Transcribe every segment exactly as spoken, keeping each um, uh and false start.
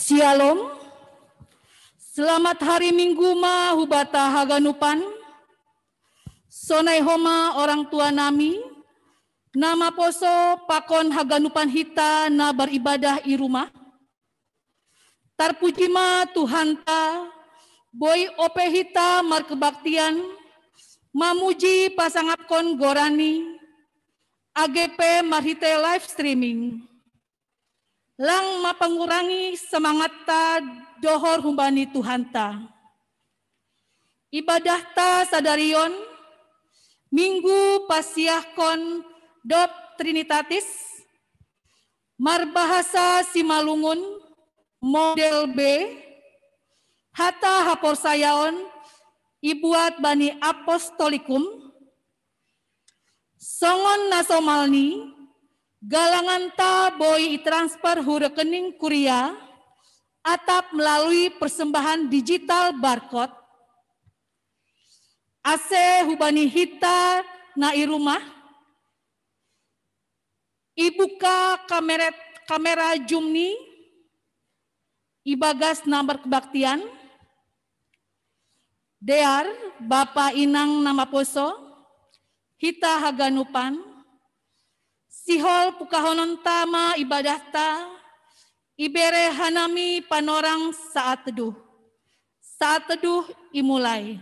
Shalom. Selamat hari Minggu ma hubata haganupan. Sonai homa orang tua nami, nama poso pakon haganupan hita na beribadah i rumah. Tarpuji ma Tuhanta, boi ope hita markebaktian, mamuji pasangapkon gorani, agepe marhite live streaming. Lang mapangurangi semangatta dohor humbani Tuhanta. Ibadahta sadarion, Minggu pasiahkon dob Trinitatis, marbahasa Simalungun, model B, hata haporsayaon ibuat bani Apostolikum, songon na somalni, galanganta boi itransfer hu rekening kuria, atap melalui persembahan digital barcode, ase hubani hita na i rumah, ibuka kamera, kamera Zoom ni, ibagas na markebaktian, dear, bapa inang na maposo, hita haganupan, sihol pukahononta ma ibadahta, ibere hanami panorang saat teduh. Saat teduh imulai.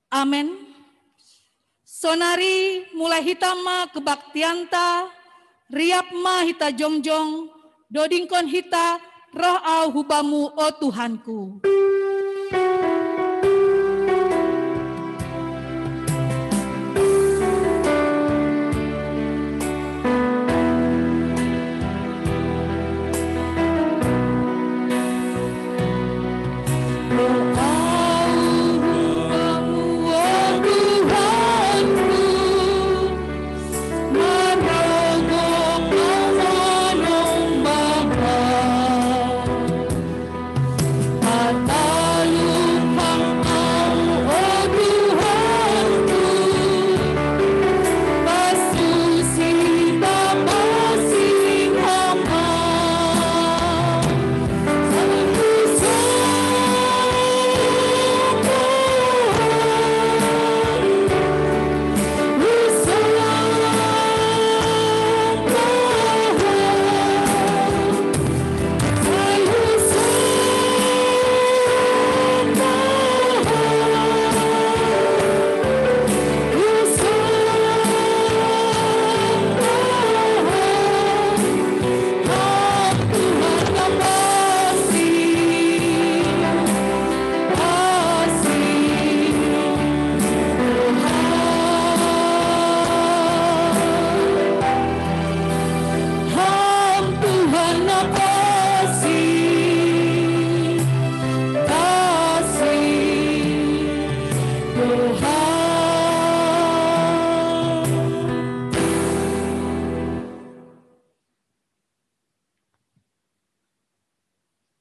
Amen. Sonari mulai hita ma kebaktianta, riap ma hita jongjong, dodingkon hita roh au hu Bamu, o Tuhanku.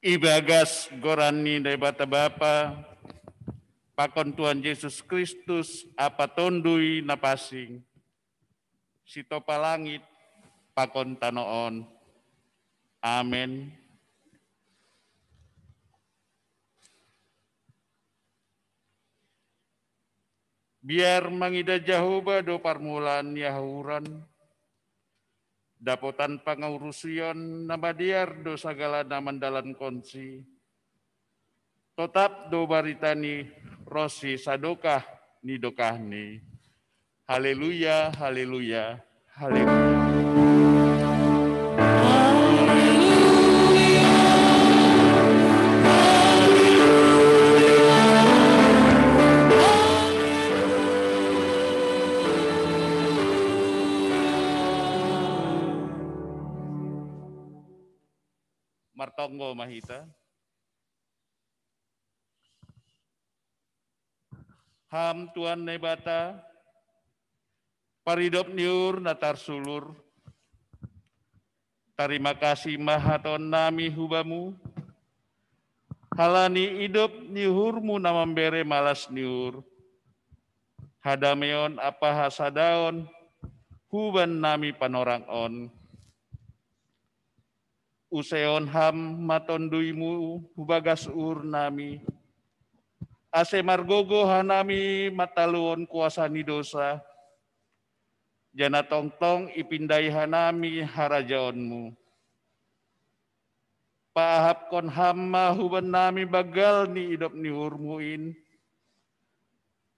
Ibagas goran ni Naibata Bapa, pakon Tuhan Jesus Kristus, Apa Tonduy na pansing, sitopa langit pakon tano on. Amen. Biar mangidah Jahowa do parmulaan ni hahuran, dapotan pangarusion na madear do sagala na mandalankonsi. Totap do barita ni ronsi sadokah ni dokahni. Haleluya, haleluya, haleluya. Martonggo ma hita. Ham Tuhan Naibata, paridop ni uhur na tarsulur, tarima kasih ma hatahon nami hu Bamu, halani idop ni uhurMu na mambere malas ni uhur, hadameon ampa hasadaon, huban nami panorang on. Useon ham ma tonduymu hubagas uhur nami, ase margogo hanami mataluon kuasa ni dosa, jana tongtong ipindai hanami harajaonmu. Paahapkon ham ma huban nami banggal ni idop ni uhurmu in,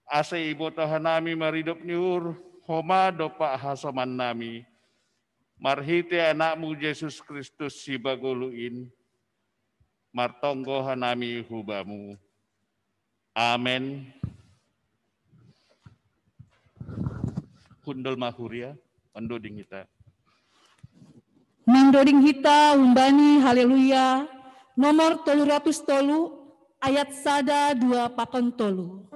ase iboto hanami maridop ni uhur homa dompak hasoman nami. Marhite Anakmu Jesus Kristus sibagolu in, martonggo hanami hubamu. Amen. Hundul ma huria, mandoding hita. Mandoding hita humbani Haleluya nomor tolu ratus tolu, ayat sada dua pakon tolu.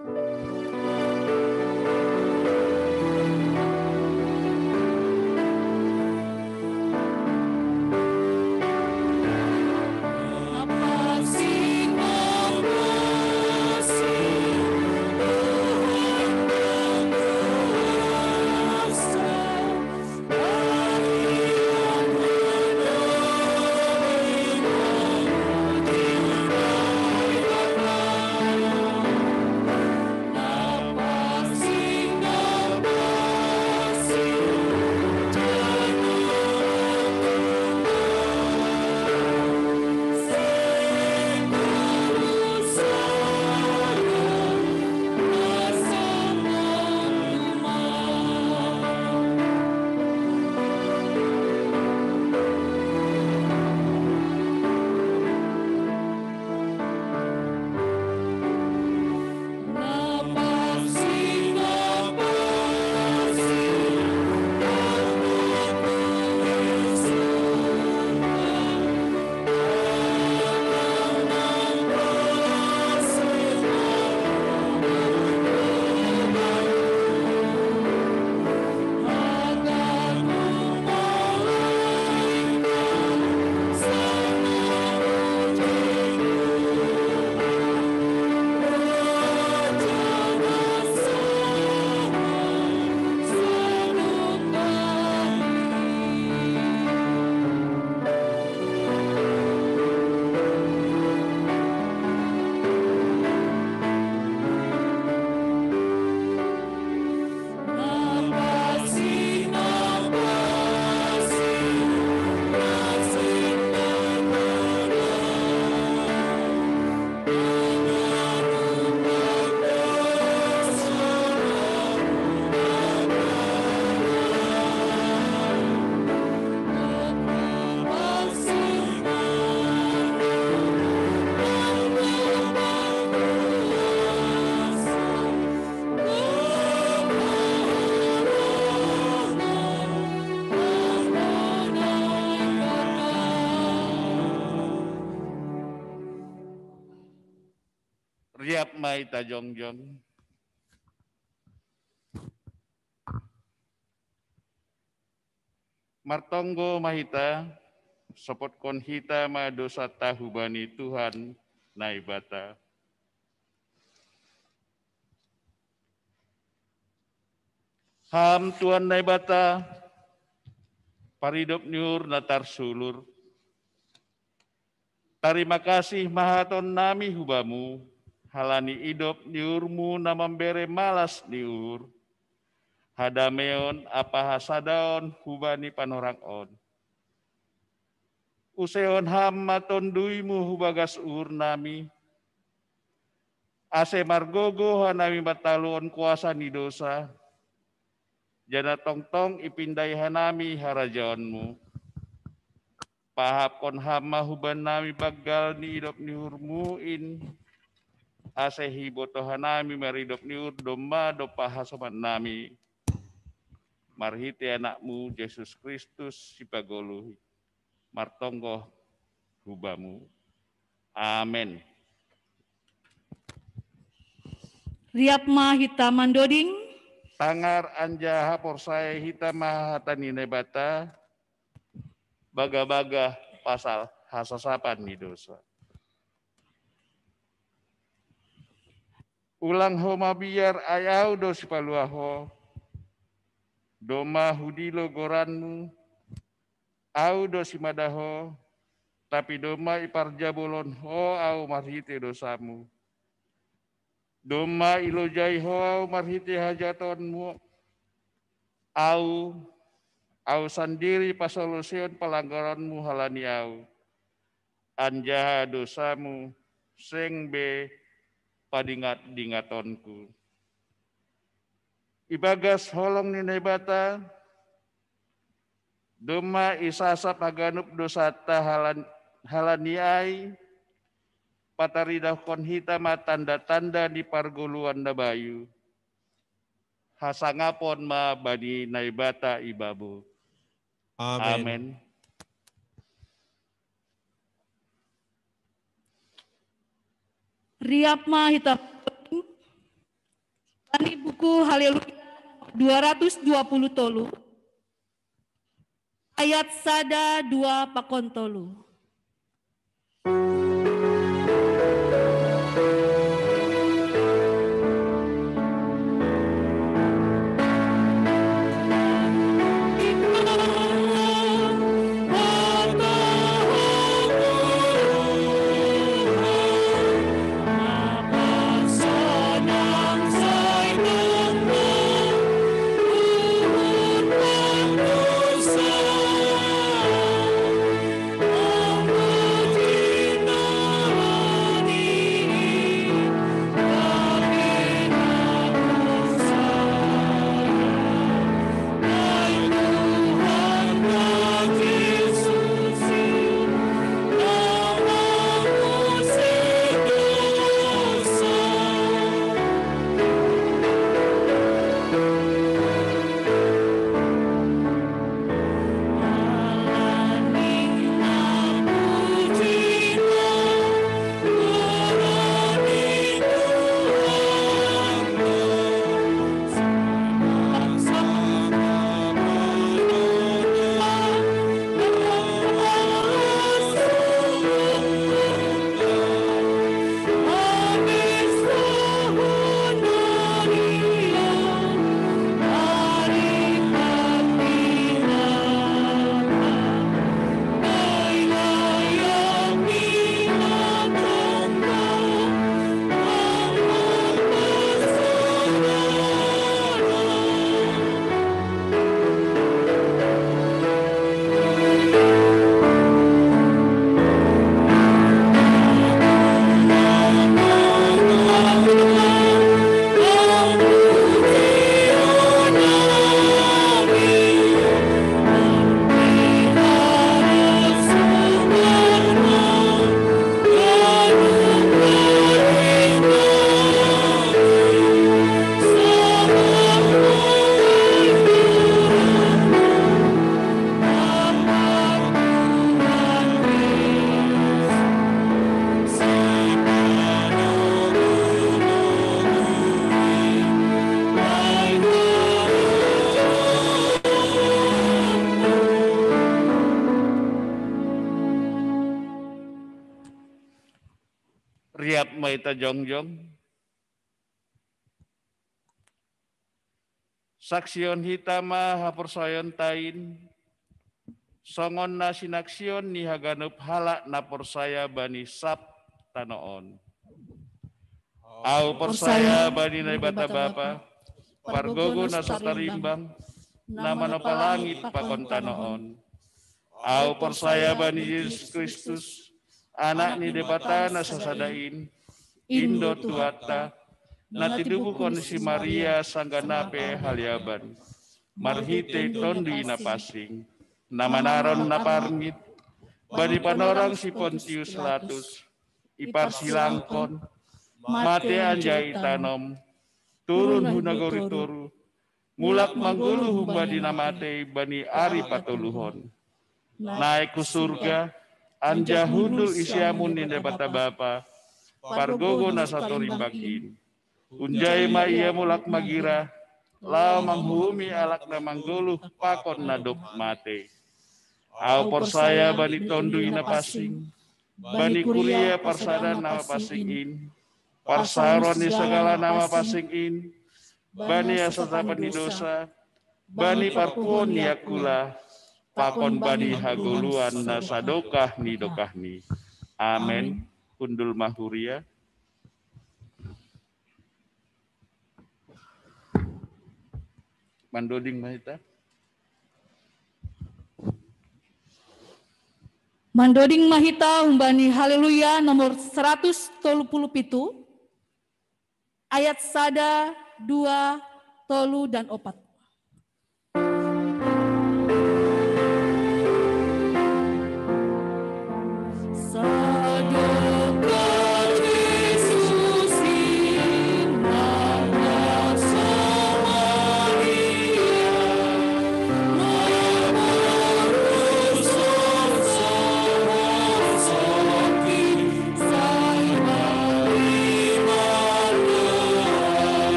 Riap ma hita jongjong. Martonggo ma hita, sopotkon hita ma dosanta hubani Tuhan Naibata. Ham Tuhan Naibata, paridop ni uhur na tarsulur. Tarima kasih ma hatonnami hu Bamu, halani idop ni uhurmu na mambere malas ni uhur, hadameon ampa hasadaon hubani panorang on. Useihon Ham ma TonduyMu hu bagas uhurnami, ase margogoh hanami mataluhon kuasa ni dosa, janah tongtong ipindahi hanami harajaonMu. Pahapkon Ham ma hubannami banggal ni idop ni uhurMu in, ase ibotoh hanami maridop ni uhur domma dompak hasomannami. Marhitei AnakMu Jesus Kristus sipagoluh i, martonggoh hu Bamu. Amen. Riap ma hita mandoding. Tangar anjaha porsaya hita ma hata ni Naibata, bagah-bagah pasal hasasapan ni dosa. Ulang ho mabiar, ai Ahu do sipaluah ho. Domma hudilo goranmu, au do simada ho, tapi domma iparjabolon ho au marhite dosamu. Domma ilojai ho au marhite hajatonmu, au, au sandiri pasoloseon palanggaranmu halani au, anjaha dosamu seng be padingat-dingatonku. Ibagas holong ni Naibata, domma isasap haganup dosanta halan-, halani ai, pataridahkon hita ma tanda-tanda ni pargoluan na bayu. Hasangapon ma bani Naibata ibabo. Amen. Amen. Riap ma hita bani buku Haleluya dua ratus dua puluh tolu, ayat sada, dua pakon tolu. Riap ma hita jongjong. Saksihon hita ma haporsayaonta in, songon na sinaksion ni haganup halak na porsaya bani sab tano on. Au porsaya bani Naibata Bapa, pargogo na so tarimbang, na manopa langit pakon tano on. Au porsaya bani Jesus Kristus, Anak ni Debata na sasada in, in do Tuhanta, na tinubuhon ni si Maria sanggah na pe haleaban, marhite Tonduy Napansing, na manaron na parngit, bani panorang si Pontius Latus, iparsilangkon, mate anjaha itanom, turun hu nagori toruh, mulak manggoluh humbani na matei bani ari patoluhon. Naek hu surga, anjaha hundul i siamun ni Naibata Bapa, pargogo na so tarimbang in. Hunjai ma Ia mulak magira, laho manguhumi halak na manggoluh pakon na dob mate. Au porsaya bani Tonduy Napansing, bani kuria parsadaan na mapansing in, parsaoran ni sagala na mapansing in, bani hasantapan ni dosa, bani papuon ni akula, pakon bani hagoluan na sadokah ni dokahni. Amen. Hundul ma huria. Mandoding ma hita. Mandoding ma hita humbani Haleluya nomor seratus tolu puluh pitu, ayat sada, dua, tolu, dan opat.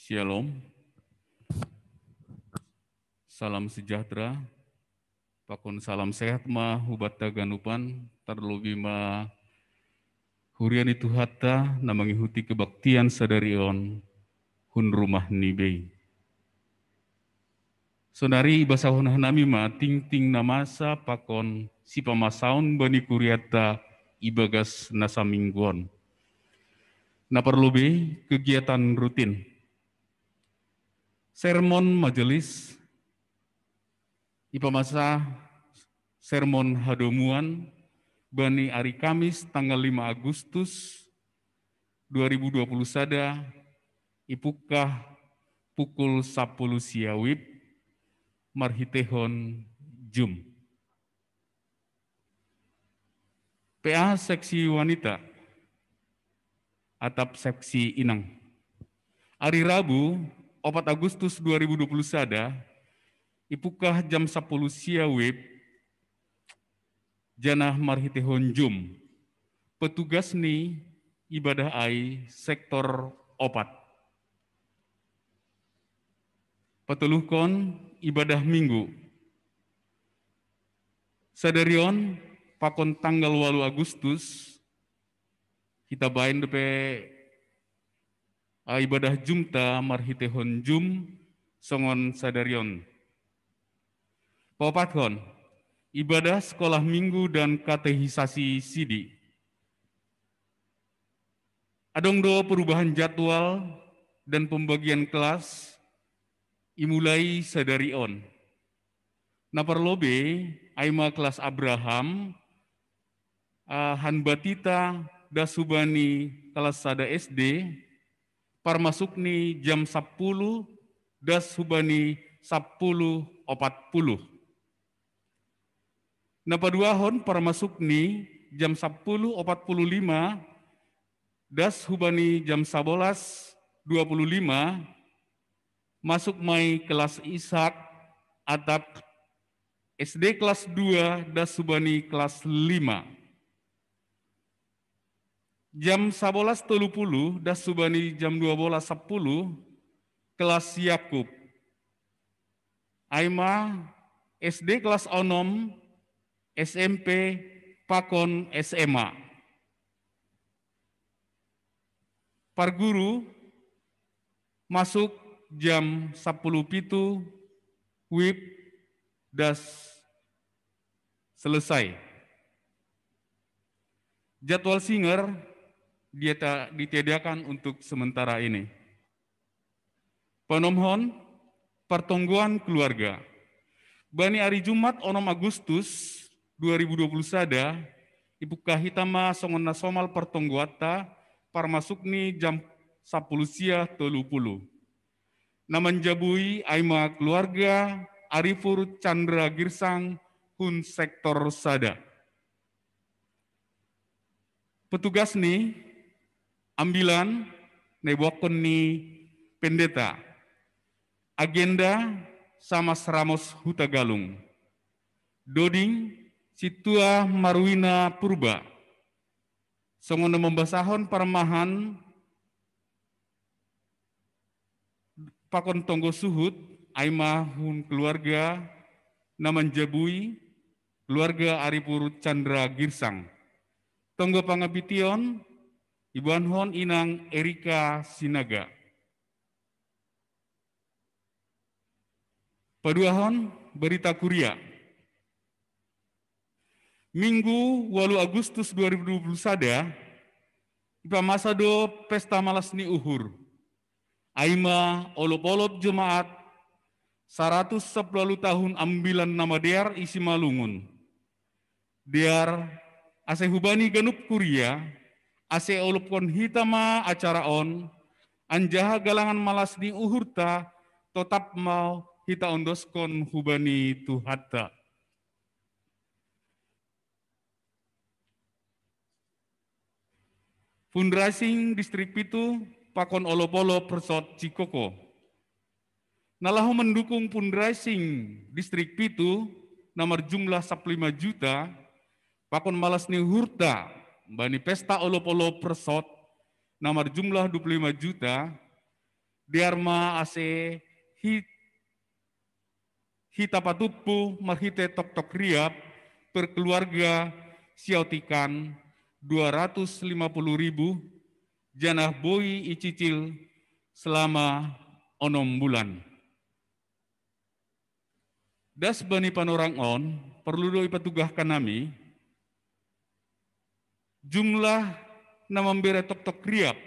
Shalom. Salam sejahtera. Pakon salam sehat ma hubatta ganupan, tarlobi ma huria ni Tuhanta na mangihuti kebaktian sadari on hun rumah ni bei. Sonari ibasahon hanami ma tingting na masa pakon sipamasaon bani kuriatta ibagas na saminggu on. Na parlobei kegiatan rutin. Sermon majelis ipamasa sermon hadomuan bani ari Kamis tanggal lima Agustus dua ribu dua puluh sada ipungkah pukul sapuluh sia wib marhitehon Zoom. P A seksi wanita atap seksi inang. Ari Rabu opat Agustus dua ribu dua puluh sada ipungkah jam sapuluh sia wib janah marhitehon Zoom. Petugas ni ibadah ai sektor opat. Patoluhkon ibadah Minggu. Sadari on pakon tanggal walu Agustus, hita baen dope ibadah Zoom-ta marhitehon Zoom songon sadari on. Paopathon, ibadah sekolah Minggu dan katehisasi sidi. Adong do perubahan jadwal dan pembagian kelas imulai sadari on. Na parlobei ai ma kelas Abraham, han batita das hubani kelas sada S D, parmasuk ni jam sapuluh das hubani sapuluh opat puluh. Napaduahon parmasuk ni jam sapuluh opat puluh lima das hubani jam sabolas dua puluh lima, masuk mai kelas Ishak atap S D kelas dua das hubani kelas lima. Jam sabolas tolu puluh das hubani jam dua bolas sapuluh, kelas Yakub. Aima S D kelas onom, S M P, pakon S M A. Parguru masuk jam sapuluh pitu, wib das selesai. Jadwal singer dieta-, ditiadakan untuk sementara ini. Panomhon, partonggoan keluarga. Bani ari Jumat onom Agustus dua ribu dua puluh sada, ipukahita ma songon na somal partonggoanta, parmasuk ni jam sapuluh sia tolu puluh. Na manjabui aima keluarga Arifur Chandra Girsang hun sektor sada. Petugas ni ambilan na iboakkon ni pendeta. Agenda, Samas Ramos Hutagalung. Doding, Sintua Marwina Purba. Songon na mambasahon parmahan pakon tonggo suhut, aima hun keluarga na manjabui, keluarga Arifur Chandra Girsang. Tonggo pangapition, iboanhon inang Erika Sinaga. Paduahon, berita kuria. Minggu ualu Agustus dua ribu dua puluh sada, ipamasa do pesta malas ni uhur. Aima olop-olop jemaat saratus sapuluh ualu tahun ambilan na madear i Simalungun. Dear, ase hubani ganup kuria, ase olopkon hita ma acara on, anjaha galangan malas ni uhurta totap ma hita ondoskon hubani Tuhanta. Fundraising Distrik pitu pakon olop-olop Resort Cikoko. Na laho mandukung fundraising Distrik pitu na marjumlah sapuluh lima juta, pakon malas ni uhurta bani pesta olop-olop Resort na marjumlah dua puluh lima juta, dear ma ase hit hita patumpu marhite toktok riap per keluarga siautikan dua ratus lima puluh ribu, janah boi icicil selama onom bulan. Das bani panorang on, perlu do ipatugahkan nami, jumlah na mambere toktok riap,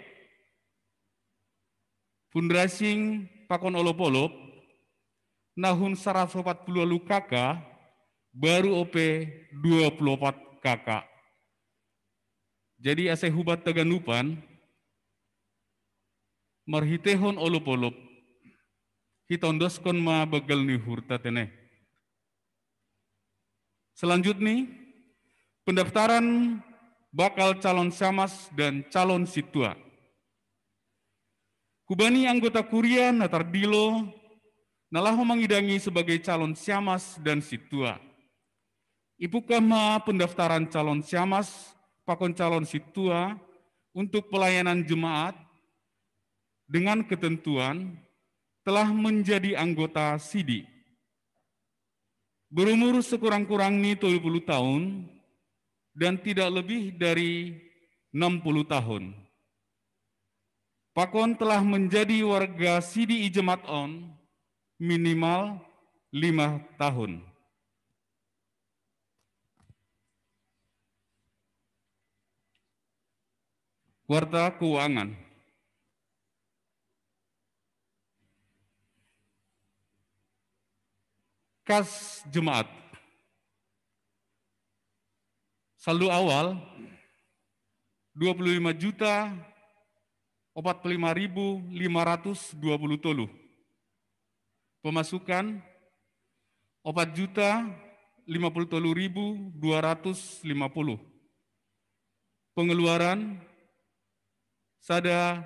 fundraising pakon olop-olop, na hun saratus opat puluh ualu K K, baru ope dua puluh opat K K. Jadi ase hubanta ganupan, marhitehon olop-olop, hita ondoskon ma banggal ni uhurta tene. Selanjutnya, pendaftaran bakal calon siamas dan calon sintua. Hubani anggota kuria na tardilo, na laho mangidangi sebagai calon siamas dan sintua. Ipungkah ma pendaftaran calon siamas pakon calon sintua untuk pelayanan jemaat dengan ketentuan telah menjadi anggota sidi. Berumur sekurang-kurangnya tujuh puluh tahun dan tidak lebih dari enam puluh tahun. Pakon telah menjadi warga sidi i jemaat on minimal lima tahun. Warta keuangan. Kas jemaat. Saldo awal dua puluh lima juta opat puluh lima ribu lima ratus dua puluh tolu. Pemasukan opat juta lima puluh tolu ribu dua ratus lima puluh. Pengeluaran sada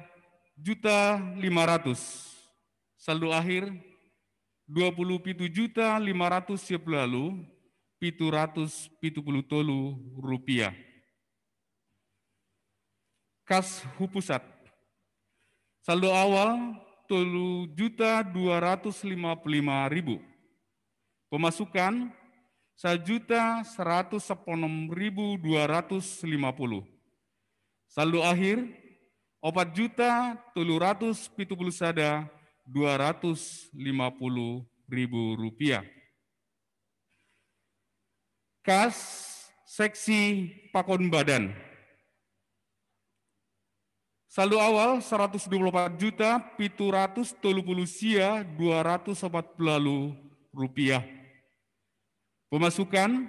juta lima ratus. Saldo akhir dua puluh pitu juta lima ratus sepuluh lalu pitu ratus pitu puluh tolu rupiah. Kas Hupusat. Saldo awal tolu juta dua ratus lima puluh lima ribu. Pemasukan sajuta seratus sepuluh ribu dua ratus lima puluh. Saldo akhir opat juta tolu ratus pitu puluh sada dua ratus lima puluh ribu rupiah. Kas seksi pakon badan. Saldo awal seratus dua puluh empat juta pitu ratus tolu puluh sia dua ratus empat puluh rupiah. Pemasukan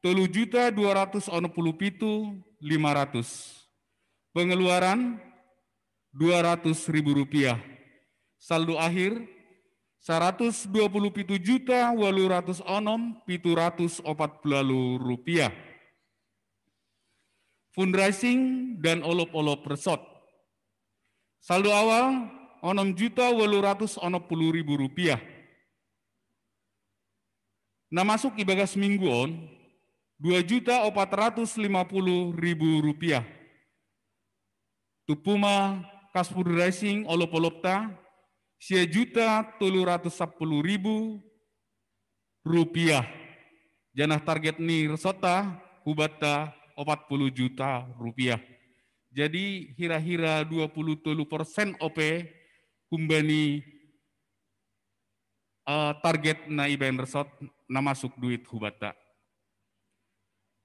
tolu juta dua ratus enam puluh pitu lima ratus. Pengeluaran dua ratus ribu rupiah. Saldo akhir seratus dua puluh pitu juta walu ratus onom pitu ratus opat puluh rupiah. Fundraising dan olop-olop resort. Saldo awal onom juta walu ratus onom puluh ribu rupiah. Na masuk ibagas minggu on dua juta opat ratus lima puluh ribu rupiah. Tupuma kas fundraising olop-olopta sia juta tolu ratus sapuluh ribu rupiah. Janah target ni resortta hubatta opat puluh juta rupiah. Jadi hira-hira dua puluh tolu persen ope humbani uh, target na ibaen resort na masuk duit hubatta.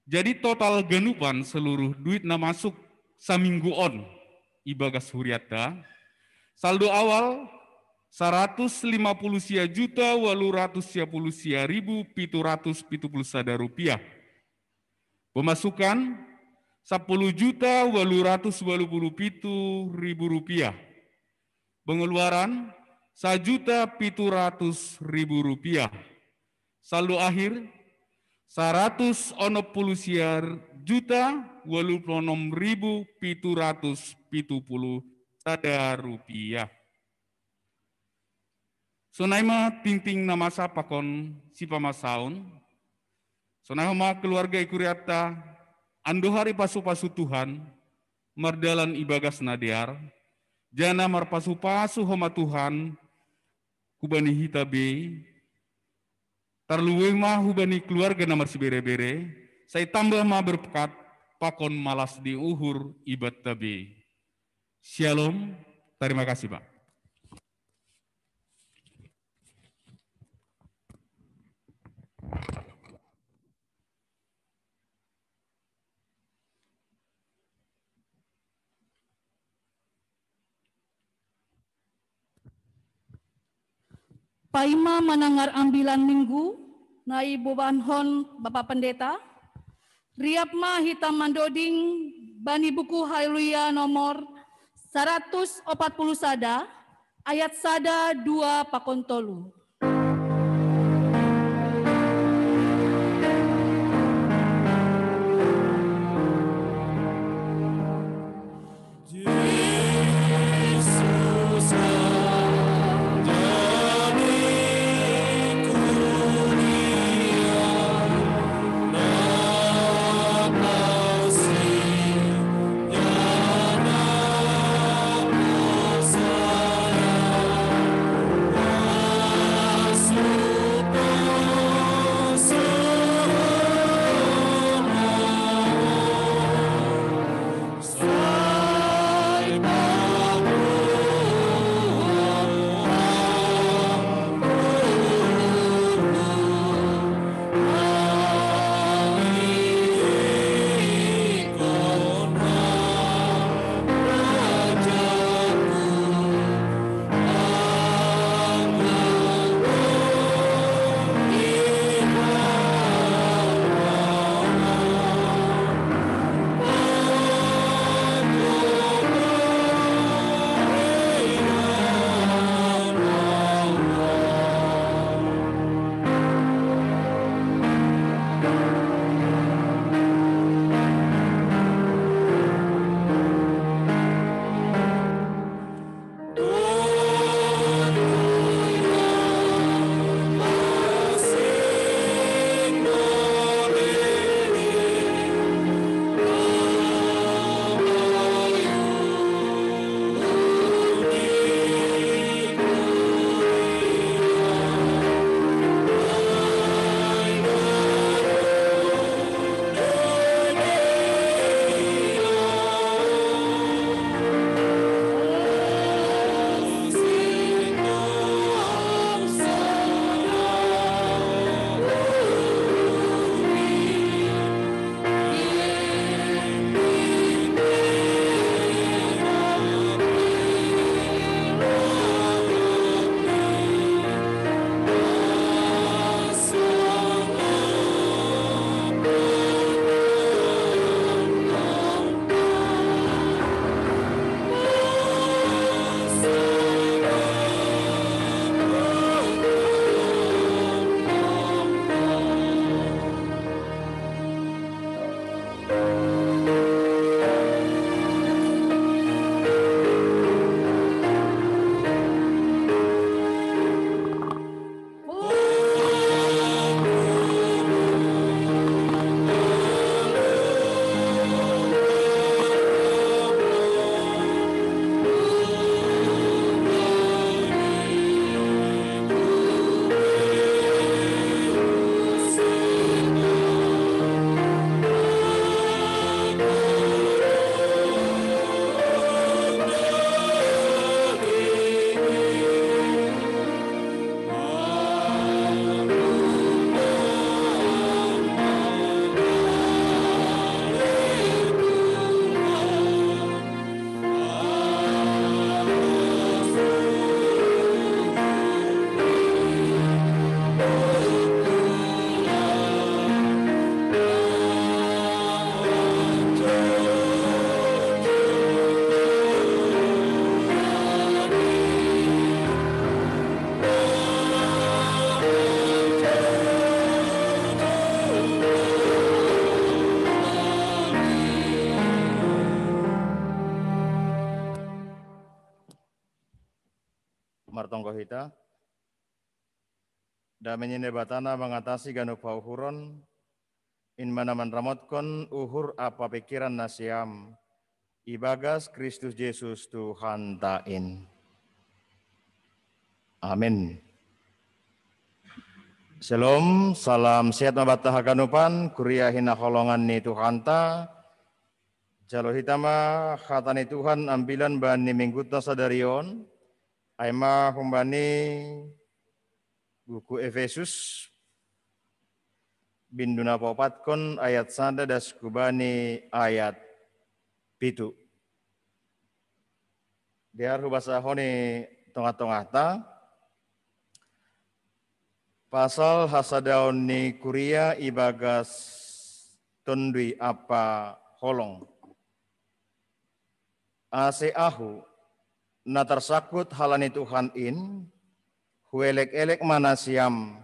Jadi total ganupan seluruh duit na masuk saminggu on ibagas huriatta, saldo awal seratus lima puluh sia juta walu ratus sia puluh sia ribu pitu ratus pitu puluh sada rupiah. Pemasukan sepuluh juta walu ratus walu puluh pitu ribu rupiah. Pengeluaran sajuta pitu ratus ribu rupiah. Saldo akhir seratus onom puluh sia juta walu puluh onom ribu pitu ratus pitu puluh sada rupiah. Sonai ma tingting na masa pakon sipamasaon. Sonai homa keluarga i kuriatta, andohar ipasu-pasu Tuhan, mardalan ibagas na dear, janah marpasu-pasu homa Tuhan hubani hita be, tarlumobi ma hubani keluarga na marsibere-bere, sai tambah ma berkat pakon malas ni uhur ibatta be. Shalom, terima kasih Pak. Paima manangar ambilan minggu na iboanhon Bapak Pendeta, riap ma hita mandoding bani buku Haleluya nomor saratus opat puluh sada, ayat sada, dua pakon tolu. Kita. Dame ni Debata na mangatasi ganup hauhuron, in ma na manramotkon uhur ampa pingkiran nasiam ibagas Kristus Jesus Tuhanta in. Amin. Shalom, salam sehat ma banta haganupan, kuria hinaholongan ni Tuhanta. Jalo hita ma hata ni Tuhan ambilan bani mingguta sadari on, ai ma humbani buku Efesus, bindu na paopatkon, ayat sada das hubani ayat pitu. Dear hubasahon i tongah-tongahta, pasal hasadaon ni kuria ibagas Tonduy ampa holong. Ase ahu, na tarsangkut halani Tuhan in, huelek-elek ma nasiam,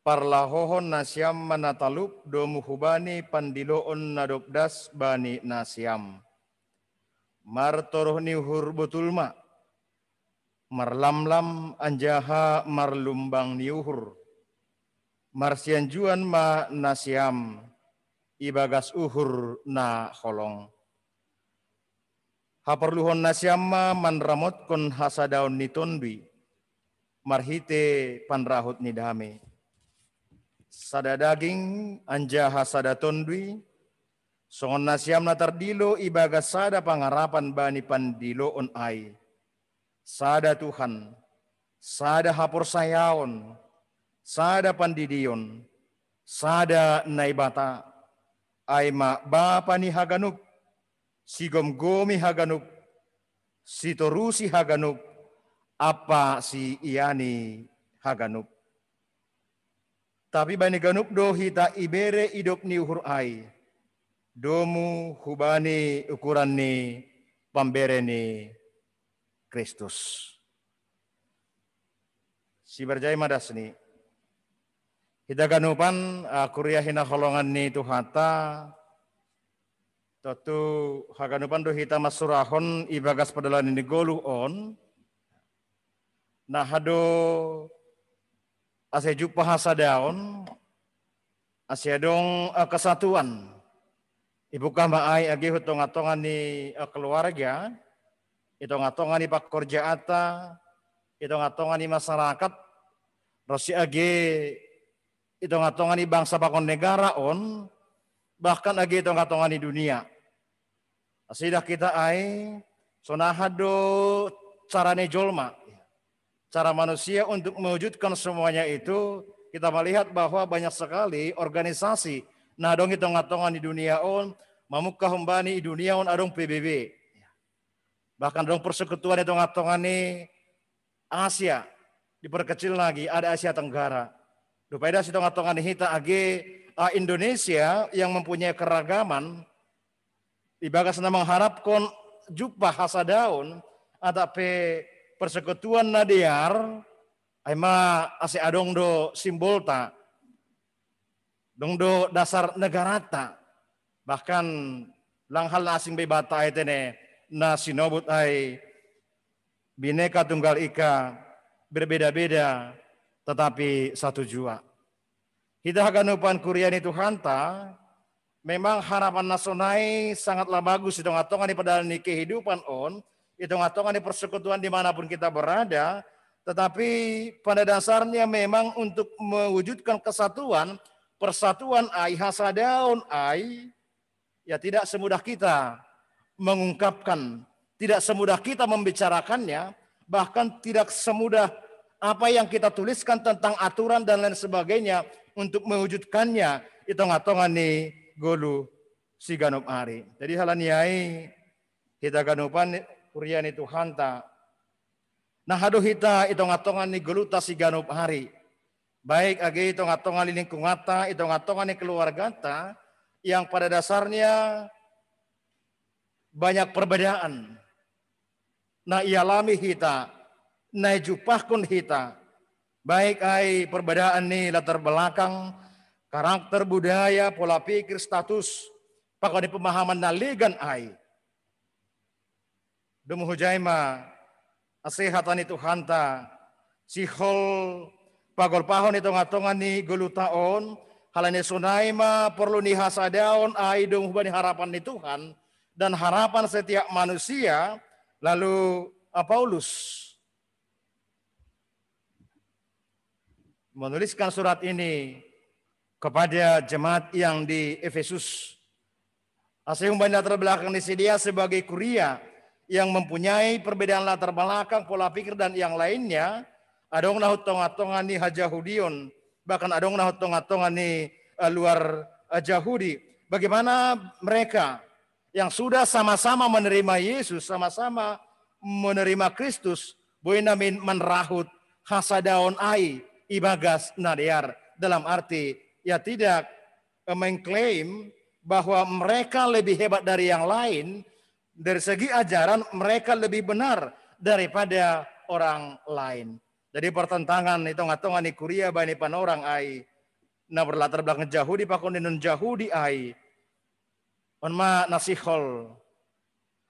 parlahohon nasiam ma na talup domu hubani pandiloon na dob das bani nasiam. Martoroh ni uhur botul ma, marlamlam anjaha marlumbang ni uhur. Marsianjuan ma nasiam ibagas uhur na holong. Haporluhon nasiam ma manramotkon hasadaon ni Tonduy marhite panrahut ni dame. Sada daging anjaha sada Tonduy, songon nasiam na tardilo ibagas sada pangarapan bani pandiloon ai. Sada Tuhan, sada haporsayaon, sada pandidion, sada Naibata, ai ma Bapa ni haganup, sigomgomi haganup, sitorusi haganup, ampa siiani haganup. Tapi bani ganup do hita ibere idop ni uhur ai, domu hubani ukuran ni pambere ni Kristus. Sibarjai ma dasni. Hita ganupan, ah, kuria hinaholongan ni Tuhanta, tontu haganupan do hita mansurahon ibagas pardalanan ni goluh on, na aha do ase jumpang hasadaon, ase adong, eh, kesatuan. Ibungkah ma ai age hu tongah-tongah ni, eh, keluarga, i tongah-tongah ni pangkorjaanta, i tongah-tongah ni masyarakat, ronsi age i tongah-tongah ni bangsa pakon negara on, bahkan age i tongah-tongah ni dunia. Ase idah hita ai, songon aha do cara ni jolma, cara manusia untuk mewujudkan semuanya itu, kita melihat bahwa banyak sekali organisasi na adong i tongah-tongah ni dunia on, mamungkah humbani i dunia on adong P B B. Bahkan adong persekutuan i tongah-tongah ni Asia, diperkecil lagi, ada Asia Tenggara. Dob ai das i tongah-tongah ni hita age, ah, Indonesia yang mempunyai keragaman, ibagas na mangharapkon jumpang hasadaon, atap pe persekutuan na dear, ai ma ase adong do simbolta, adong do dasar negaranta. Bahkan lang hal na asing be banta ai tene, na sinobut ai Bhinneka Tunggal Ika, berbeda-beda tetapi satu jua. Hita haganupan kuria ni Tuhanta, memang harapan na sonai sangatlah bagus i tongah-tongah ni pardalanan ni kehidupan on, i tongah-tongah ni persekutuan di mana pun kita berada, tetapi pada dasarnya memang untuk mewujudkan kesatuan, persatuan ai, hasadaon ai, ya tidak semudah kita mengungkapkan, tidak semudah kita membicarakannya, bahkan tidak semudah apa yang kita tuliskan tentang aturan dan lain sebagainya untuk mewujudkannya i tongah-tongah ni goluh siganup ari. Jadi halani ai hita ganupan kuria ni Tuhanta, na aha do hita i tongah-tongah ni goluhta siganup ari, baik age i tongah-tongah ni lingkunganta, i tongah-tongah ni keluarganta, yang pada dasarnya banyak perbedaan na ialami hita, na ijumpangkon hita, baik ai perbedaan ni latar belakang, karakter, budaya, pola pikir, status, pakon ni pemahaman na legan ai. Domu hujai ma, ase hata ni Tuhanta, sihol pagolpahon i tonga-tonga ni goluhta on, halani sonai ma porlu ni hasadaon ai domu hubani harapan ni Tuhan dan harapan setiap manusia. Lalu, ah, Paulus menuliskan surat ini kepada jemaat yang di Efesus. Ase hubani latar belakang ni sidea sebagai kuria yang mempunyai perbedaan latar belakang, pola pikir, dan yang lainnya, adong na hu tonga-tonga ni hajahudion, bahkan adong na hu tonga-tonga ni, eh, luar, eh, Jahudi. Bagaimana mereka yang sudah sama-sama menerima Yesus, sama-sama menerima Kristus, boi namin manrahut hasadaon ai ibagas na dear, dalam arti, ya, tidak, eh, mengklaim bahwa mereka lebih hebat dari yang lain, dari segi ajaran mereka lebih benar daripada orang lain. Jadi pertentangan i tonga-tonga ni kuria bani panorang ai, na berlatar belakang Jahudi pakon di non-Jahudi ai, on ma na sihol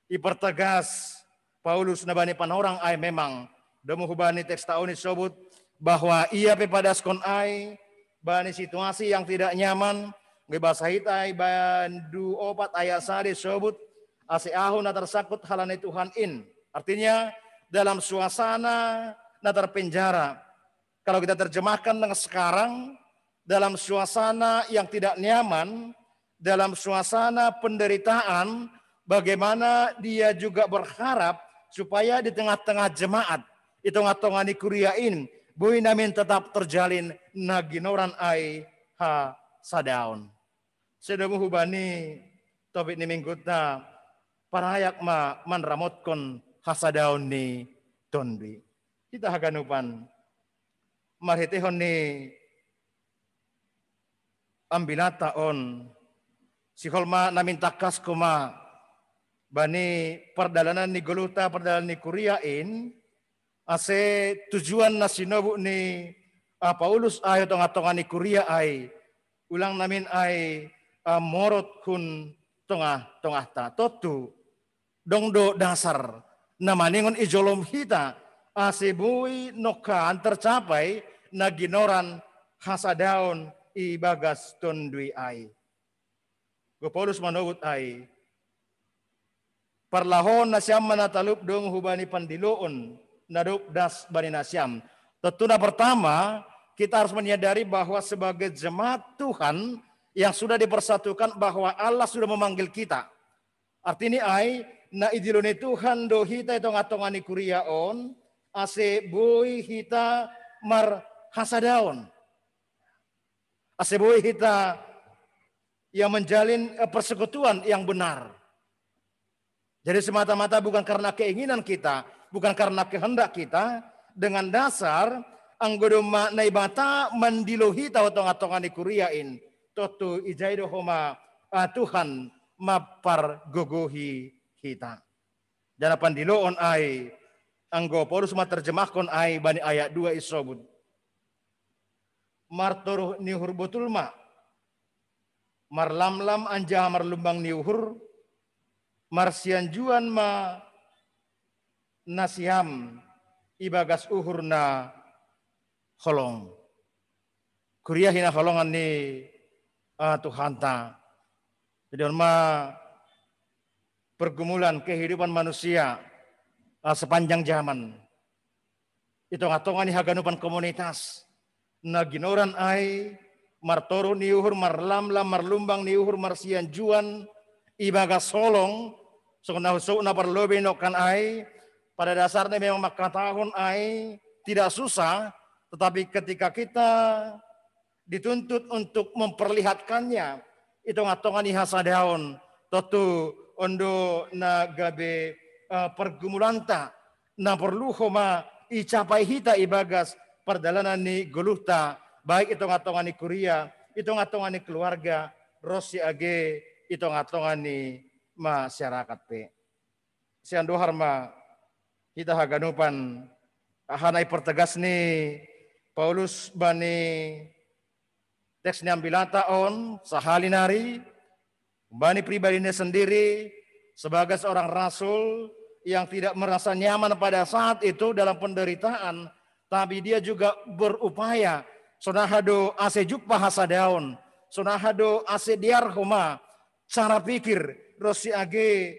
ipertegas Paulus na bani panorang ai. Memang domu hubani teksta on isobut bahwa ia pe padaskon ai bani situasi yang tidak nyaman. Ngge basa hita ai bani dua opat ayat sada isobut, ase ahu na tersangkut halani Tuhan in. Artinya, dalam suasana na terpenjara. Kalau kita terjemahkan dengan sekarang, dalam suasana yang tidak nyaman, dalam suasana penderitaan, bagaimana dia juga berharap supaya di tengah-tengah jemaat, i tonga-tonga ni kuria in, boi namin tetap terjalin na ginoran ai hasadaon. Ase domu hubani topik ni mingguta, parayak ma manramotkon hasadaon ni tonduy. Hita haganupan, marhiteihon ni ambilanta on, sihol ma namin tangkaskon ma bani pardalanan ni goluhta, pardalanan ni kuria in, ase tujuan na sinobut ni, ah, Paulus ai hu tonga-tonga ni kuria ai, unang namin ai, ah, morot hun tonga-tonganta. Tontu, dong do dasar na maningon i jolom hita, ase boi nongkan tercapai na ginoran hasadaon ibagas tonduy ai. Goar Paulus manobut ai, parlahon nasiam ma na talup domu hubani pandiloon na dob das bani nasiam. Tontu na pertama, kita harus menyadari bahwa sebagai jemaat Tuhan yang sudah dipersatukan, bahwa Allah sudah memanggil kita. Arti ni ai, na idilo ni Tuhan do hita i tonga-tonga ni kuria on, ase boi hita marhasadaon. Ase boi hita, ya, menjalin, eh, persekutuan yang benar. Jadi semata-mata bukan karena keinginan kita, bukan karena kehendak kita, dengan dasar anggo domma Naibata mandilo hita hu tonga-tonga ni kuria in, tontu ijai do homa, ah, Tuhan mampargogohi hita. Jala pandiloon ai, anggo Paulus materjemahkon ai bani ayat dua isobut, martoruh ni uhur botul ma, marlamlam anjaha marlumbang ni uhur, marsianjuan ma nasiam ibagas uhur na holong. Kuria hinaholongan ni, ah, Tuhanta. Jadi on ma pergumulan kehidupan manusia, ah, sepanjang zaman. I tonga-tonga ni haganupan komunitas, na ginoran ai martoruh ni uhur, marlamlam, marlumbang ni uhur, marsianjuan ibagas holong, songon na husouhut na parlobei nongkan ai, pada dasarnya memang mangkatahon ai tidak susah, tetapi ketika kita dituntut untuk memperlihatkannya i tonga-tonga ni hasadaon, tontu on do na gabe, eh, pergumulanta, na porlu homa icapai hita ibagas pardalanan ni goluhta, baik i tonga-tonga ni kuria, i tonga-tonga ni keluarga, ronsi age i tonga-tonga ni masyarakat pe. Sian dohar ma hita haganupan, aha na ipertegas ni Paulus bani teks ni ambilanta on, sahali nari, bani pribadina sendiri, sebagai seorang rasul yang tidak merasa nyaman pada saat itu dalam penderitaan, Tapi dia juga berupaya, sonahado ase jupa hasadaon, sonahado ase diar homa cara pikir, ro si age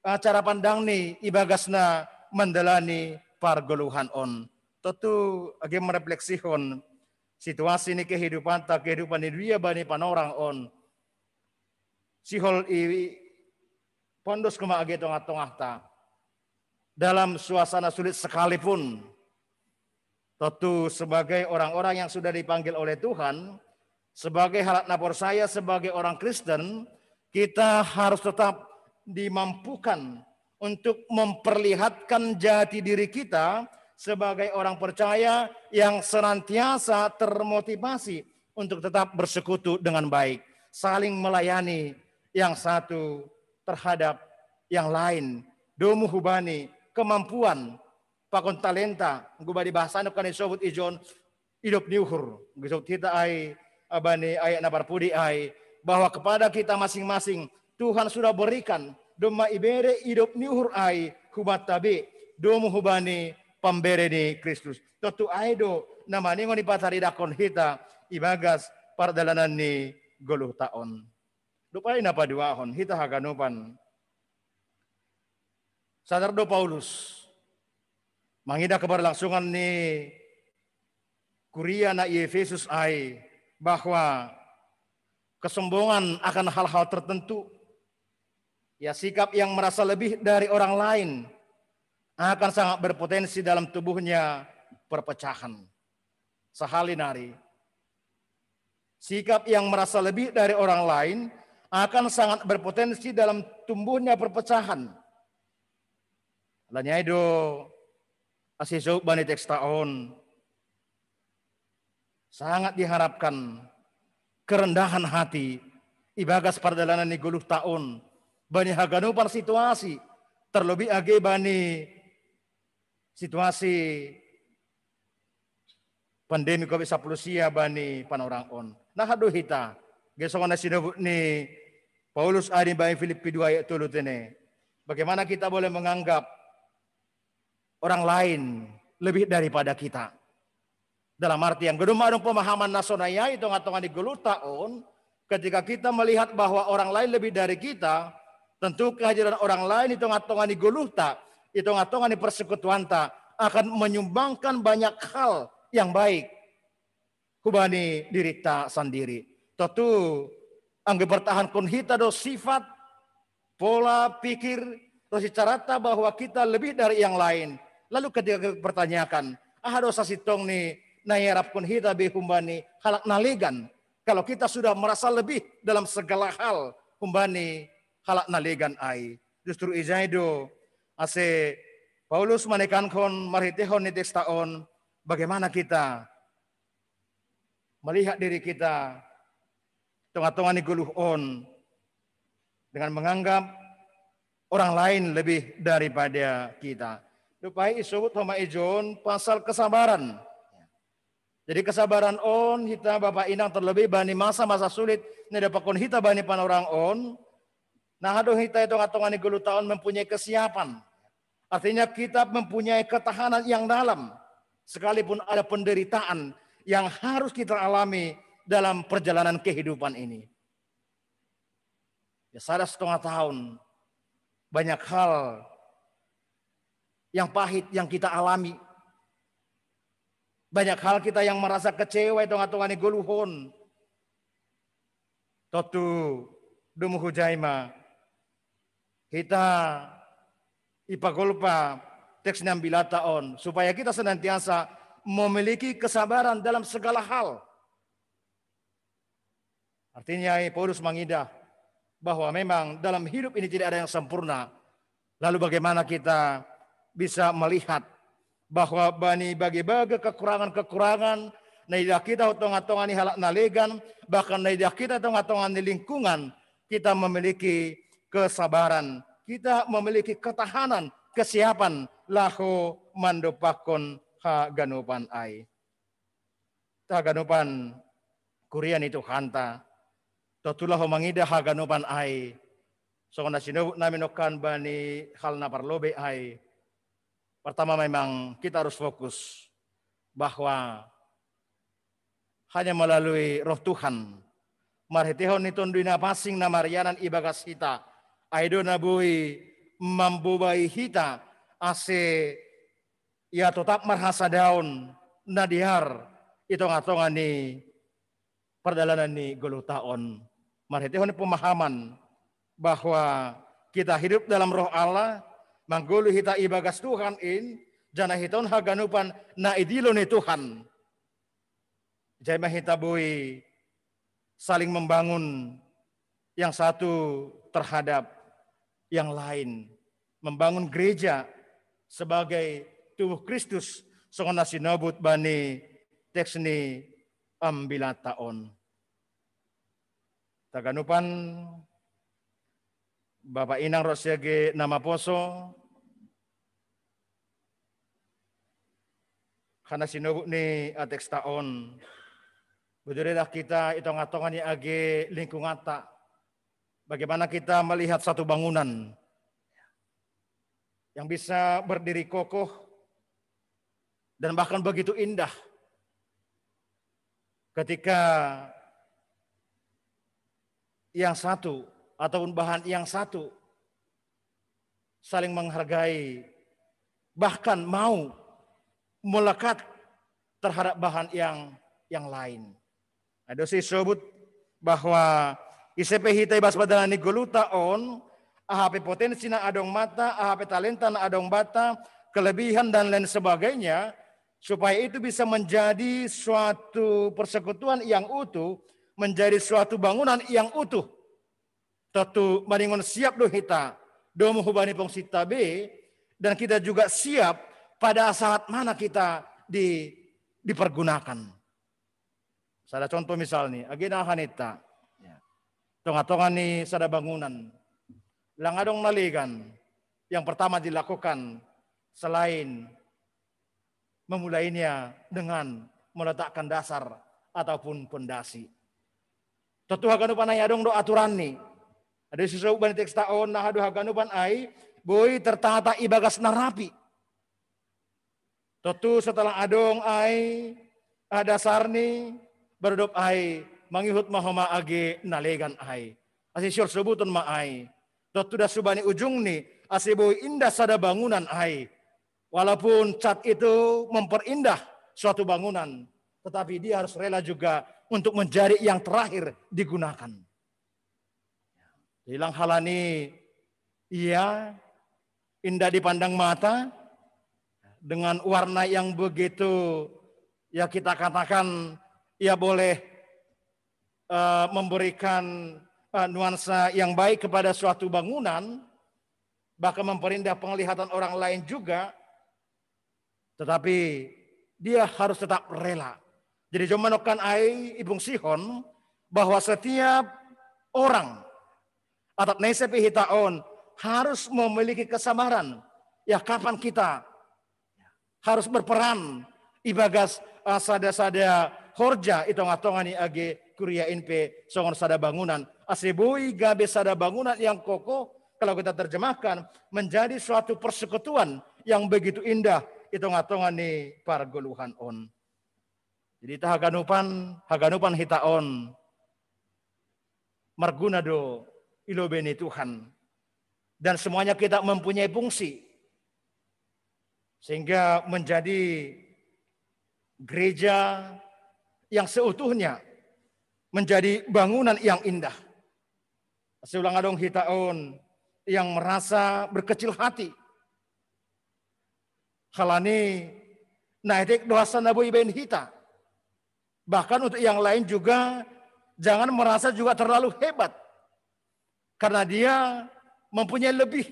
cara pandangni ibagasna mandalani pargoluhan on. Tontu age merefleksihon situasi ni kehidupanta, kehidupan ni dunia bani panorang on. Sihol i pondos kema age tongah-tongahta dalam suasana sulit sekalipun. Tentu sebagai orang-orang yang sudah dipanggil oleh Tuhan, sebagai halak na porsaya, sebagai orang Kristen, kita harus tetap dimampukan untuk memperlihatkan jati diri kita sebagai orang percaya yang senantiasa termotivasi untuk tetap bersekutu dengan baik, saling melayani yang satu terhadap yang lain. Domu hubani kemampuan pakon talenta, enggo bani bahasana kan isobut ijon idop ni uhur. Isobut hita ai, abani ayat na parpudi ai, bahwa kepada kita masing-masing Tuhan sudah berikan, domma ibere idop ni uhur ai hubanta be, domu hubani pambere ni Kristus. Tontu ai do na maningon ipataridakon hita ibagas pardalanan ni goluh taon. Dopai na paduahon hita haganupan. Sadar do Paulus mangidah keberlangsungan ni kuria na i Efesus ai bahwa kesombongan akan hal-hal tertentu, ya, sikap yang merasa lebih dari orang lain akan sangat berpotensi dalam tubuhnya perpecahan. Sahali nari, sikap yang merasa lebih dari orang lain akan sangat berpotensi dalam tumbuhnya perpecahan. Alani ai do ase isobut bani teks taon, sangat diharapkan kerendahan hati ibagas pardalanan ni goluh taon bani haganupan situasi, terlebih age bani situasi pandemi covid sapuluh sia bani panorang on. Nah, haduh hita, gesongan na sinobut ni Paulus ari bani Filipi dua ayat tolu tene. Bagaimana kita boleh menganggap orang lain lebih daripada kita? Dalam artian, gedung madung pemahaman nasional i tongah-tongah ni goluh taon, ketika kita melihat bahwa orang lain lebih dari kita, tentu kehadiran orang lain i tongah-tongah ni goluhta, i tongah-tongah ni persekutuanta akan menyumbangkan banyak hal yang baik hubani dirita sandiri. Tontu anggo pertahankon hita do sifat, pola pikir, ro si carata bahwa kita lebih dari yang lain. Lalu ketika kita pertanyakan, aha do sasintongni na iarapkon hita be humbani halak na legan? Kalau kita sudah merasa lebih dalam segala hal humbani halak na legan ai. Justru ijai do ase Paulus manekankon marhitehon ni teks taon, bagaimana kita melihat diri kita tongah-tongah ni goluh on dengan menganggap orang lain lebih daripada kita. Dopai isobut homa ijon pasal kesabaran. Jadi kesabaran on hita Bapa Inang terlebih bani masa-masa sulit na idapotkon hita bani panorang on. Nah, haduh hita i tongah-tongah ni goluh taon mempunyai kesiapan. Artinya kita mempunyai ketahanan yang dalam sekalipun ada penderitaan yang harus kita alami dalam perjalanan kehidupan ini. Ya, sada setengah tahun banyak hal yang pahit yang kita alami. Banyak hal kita yang merasa kecewa i tongah-tongah ni goluh on. Tontu domu hujai ma hita ipagolpa teks ni ambilanta on supaya kita senantiasa memiliki kesabaran dalam segala hal. Artinya Paulus mangidah bahwa memang dalam hidup ini tidak ada yang sempurna. Lalu bagaimana kita bisa melihat bahwa bani bage-bage kekurangan-kekurangan na idah hita i tongah-tongah ni halak na legan, bahkan na idah hita i tongah-tongah ni lingkungan, kita memiliki kesabaran, kita memiliki ketahanan, kesiapan laho mandompakkon haganupan ai. Haganupan kuria ni Tuhanta, tontu laho mangidah haganupan ai, songon na sinobut nami nongkan bani hal na parlobei ai. Pertama, memang kita harus fokus bahwa hanya melalui Roh Tuhan, marhitehon ni Tonduy Napansing na marianan ibagas hita, ai do na boi mambobai hita ase ia totap marhasadaon na dear i tonga-tonga ni pardalanan ni goluhta on. Marhitehon ni pemahaman bahwa kita hidup dalam Roh Allah, manggoluh hita ibagas Tuhan in, janah hita on haganupan na idilo ni Tuhan. Jadi ma hita boi saling membangun yang satu terhadap yang lain, membangun gereja sebagai tubuh Kristus, songon na sinobut bani teks ni ambilatta on. Taganupan, Bapa, Inang ro siage na maposo, hana sinobut ni ateksta on, bujur dah kita i tonga-tonga ni age lingkunganta. Bagaimana kita melihat satu bangunan yang bisa berdiri kokoh dan bahkan begitu indah ketika yang satu ataupun bahan yang satu saling menghargai, bahkan mau melekat terhadap bahan yang yang lain. Ada si sebut bahwa ise pe hita ibas pardalanan ni goluhta on, aha pe potensi na adong banta, aha pe talenta na adong banta, kelebihan dan lain sebagainya, supaya itu bisa menjadi suatu persekutuan yang utuh, menjadi suatu bangunan yang utuh. Tontu maningon siap do hita domu hubani fungsinta be, dan kita juga siap pada saat mana kita di dipergunakan. Sada contoh misalnya, age na haninta, ya, tonga-tonga ni sada bangunan, lang adong na legan yang pertama dilakukan selain memulainya dengan meletakkan dasar ataupun pondasi. Tontu haganupan ai adong do aturan ni. Ada sesuatu bani teksta on, na hadu haganupan ai boi tertata ibagas na rapi. Tontu setelah adong ai, ah, dasar ni, baru dob ai mangihut ma homa age na legan ai. Ase sihol sobuton ma ai. Tontu das hubani ujung ni, ase boi indah sada bangunan ai. Walaupun cat itu memperindah suatu bangunan, tetapi dia harus rela juga untuk menjadi yang terakhir digunakan. Hilang halani ia indah dipandang mata dengan warna yang begitu, ya, kita katakan ia boleh, eh, memberikan, eh, nuansa yang baik kepada suatu bangunan, bahkan memperindah penglihatan orang lain juga, tetapi dia harus tetap rela. Jadi jom manongkan ai ipung sihon bahwa setiap orang atap nese pe hita on harus memiliki kesabaran. Ya, kapan kita harus berperan ibagas, ah, sada-sada horja i tonga-tonga ni age kuria in pe songon sada bangunan. Ase boi gabe sada bangunan yang kokoh, kalau kita terjemahkan, menjadi suatu persekutuan yang begitu indah i tonga-tonga ni pargoluhan on. Jadi haganupan, haganupan hita on marguna do i lobei ni Tuhan. Dan semuanya kita mempunyai fungsi. Sehingga menjadi gereja yang seutuhnya, menjadi bangunan yang indah. Ase ulang adong hita on yang merasa berkecil hati. Halani na etek do hasa na boi ibaen hita. Bahkan untuk yang lain juga, jangan merasa juga terlalu hebat. Karena dia mempunyai lebih.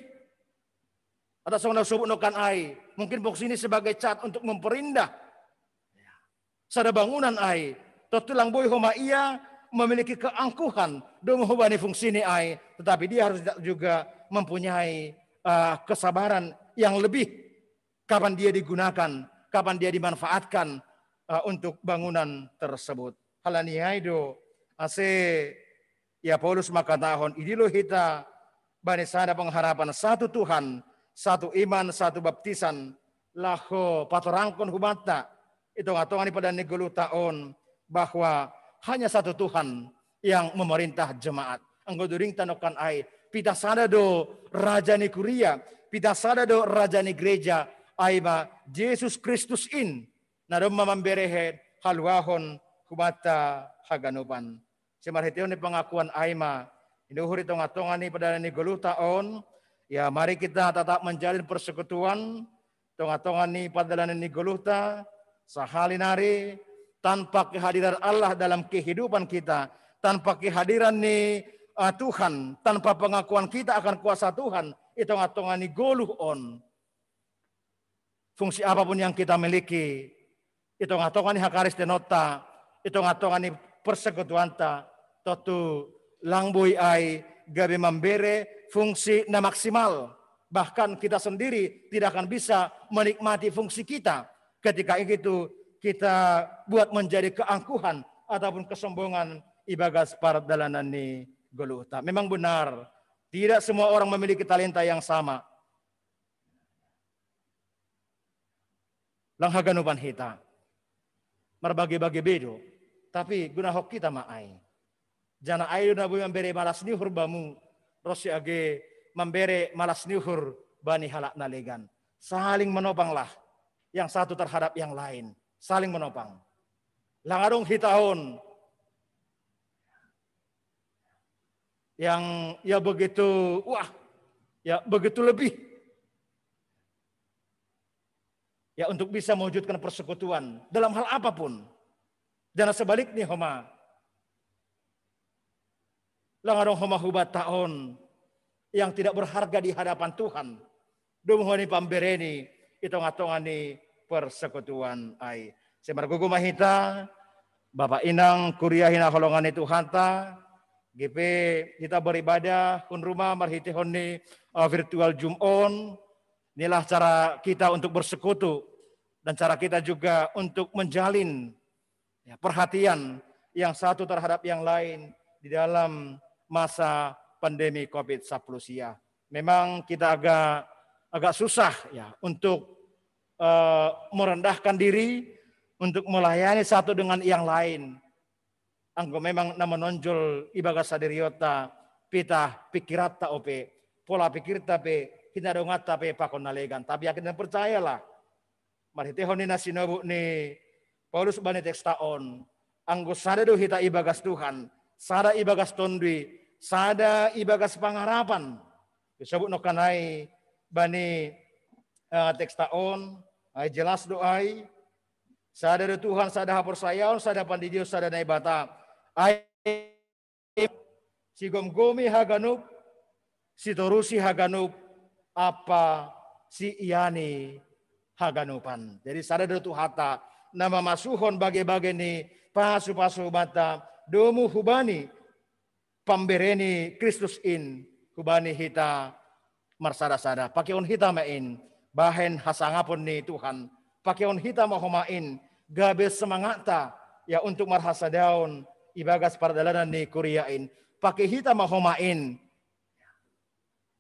Atau songon na husebut nongkan ai, mungkin fungsi ni sebagai cat untuk memperindah sada bangunan ai. Tontu lang boi homa ia memiliki keangkuhan domu hubani fungsi ni ai, tetapi dia harus juga mempunyai, eh, kesabaran yang lebih kapan dia digunakan, kapan dia dimanfaatkan, eh, untuk bangunan tersebut. Halani ai do ase ia Paulus mangkatahon, idilo hita bani sada pengharapan, satu Tuhan, satu iman, satu baptisan, laho patorangkon hubanta i tonga-tonga ni padalan ni Goluhta on, bahwa hanya satu Tuhan yang memerintah jemaat. Anggo duding tanokan ai, pita sada do raja ni kuria, pita sada do raja ni gereja, ai ma Jesus Kristus in, na domma mambere haluahon hubanta haganupan. Semarhitehon ni pengakuan ai ma, inuhur i tonga-tonga ni padalan ni Goluhta on, ya mari kita tetap menjalin persekutuan, tonga-tonga ni padalan ni Goluhta, sahali nari, tanpa kehadiran Allah dalam kehidupan kita, tanpa kehadiran ni uh, Tuhan, tanpa pengakuan kita akan kuasa Tuhan, i tonga-tonga ni goluh on. Fungsi apapun yang kita miliki, i tonga-tonga ni hakaristenonta, i tonga-tonga ni persekutuanta, tontu lang boi ai gabe mambere fungsi na maksimal. Bahkan kita sendiri tidak akan bisa menikmati fungsi kita ketika itu kita buat menjadi keangkuhan ataupun kesombongan ibagas pardalanan ni Goluhta. Memang benar, tidak semua orang memiliki talenta yang sama. Lang haganupan hita marbage-bage bedo, tapi gunahon hita ma ai. Jana ai do na boi mambere malas ni uhur bamu, ronsi age mambere malas ni uhur bani halak na legan. Saling menopanglah yang satu terhadap yang lain. Saling menopang. Lang adong hita on yang ya begitu, wah, ya begitu lebih, ya untuk bisa mewujudkan persekutuan dalam hal apapun. Dan sebaliknya homa, lang adong homa hubanta on yang tidak berharga di hadapan Tuhan. Domu homa ni pambere ni i tonga-tonga ni persekutuan ai. Sai margogo ma hita, Bapa, Inang, kuria hinaholongan ni Tuhanta, age pe hita beribadah hun rumah marhitehon ni uh, virtual Zoom on, inilah cara kita untuk bersekutu dan cara kita juga untuk menjalin, ya, perhatian yang satu terhadap yang lain di dalam masa pandemi covid sepuluh sia. Memang kita agak agak susah, ya, untuk uh, merendahkan diri untuk melayani satu dengan yang lain. Anggo memang na menonjol ibagas sadiriota, pita pikiranta ope, pola pikirta pe, hinadonganta pe pakon na legan. Tapi yakin dan percayalah, marhitehon ni na sinobut ni Paulus bani teksta on, anggo sada do hita ibagas Tuhan, sada ibagas Tonduy, sada ibagas pangarapan. Disebut nokanai bani uh, teksta on, ai jelas do ai, sada do Tuhan, sada haporsayaon, sada pandidion, sada Naibata. Ai sigomgomi haganup, sitorusi haganup, apa si iani haganupan. Jadi sada do Tuhanta na mamasuhon bage-bage ni pasu-pasu mata domu hubani pambere ni Kristus in hubani hita marsada-sada. Pakeon hita ma in bahen hasangapon ni Tuhan. Pakeon hita ma homa in gabe semangatta ya untuk marhasadaon ibagas pardalanan ni kuria in. Pake hita ma homa in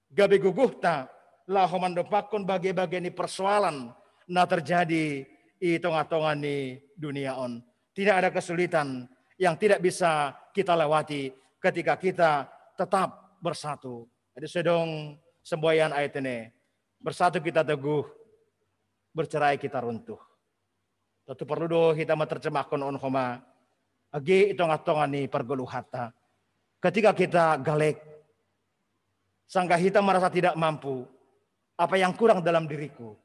gabe guguhta laho mandompakkon bage-bage ni persoalan na terjadi i tonga-tonga ni dunia on. Tidak ada kesulitan yang tidak bisa kita lewati ketika kita tetap bersatu. Jadi sedong semboyan ayat ini, bersatu kita teguh, bercerai kita runtuh. Tentu perlu do hita menerjemahkan on homa age i tonga-tonga ni pergoluhata. Ketika kita galek, sangga hita merasa tidak mampu, apa yang kurang dalam diriku?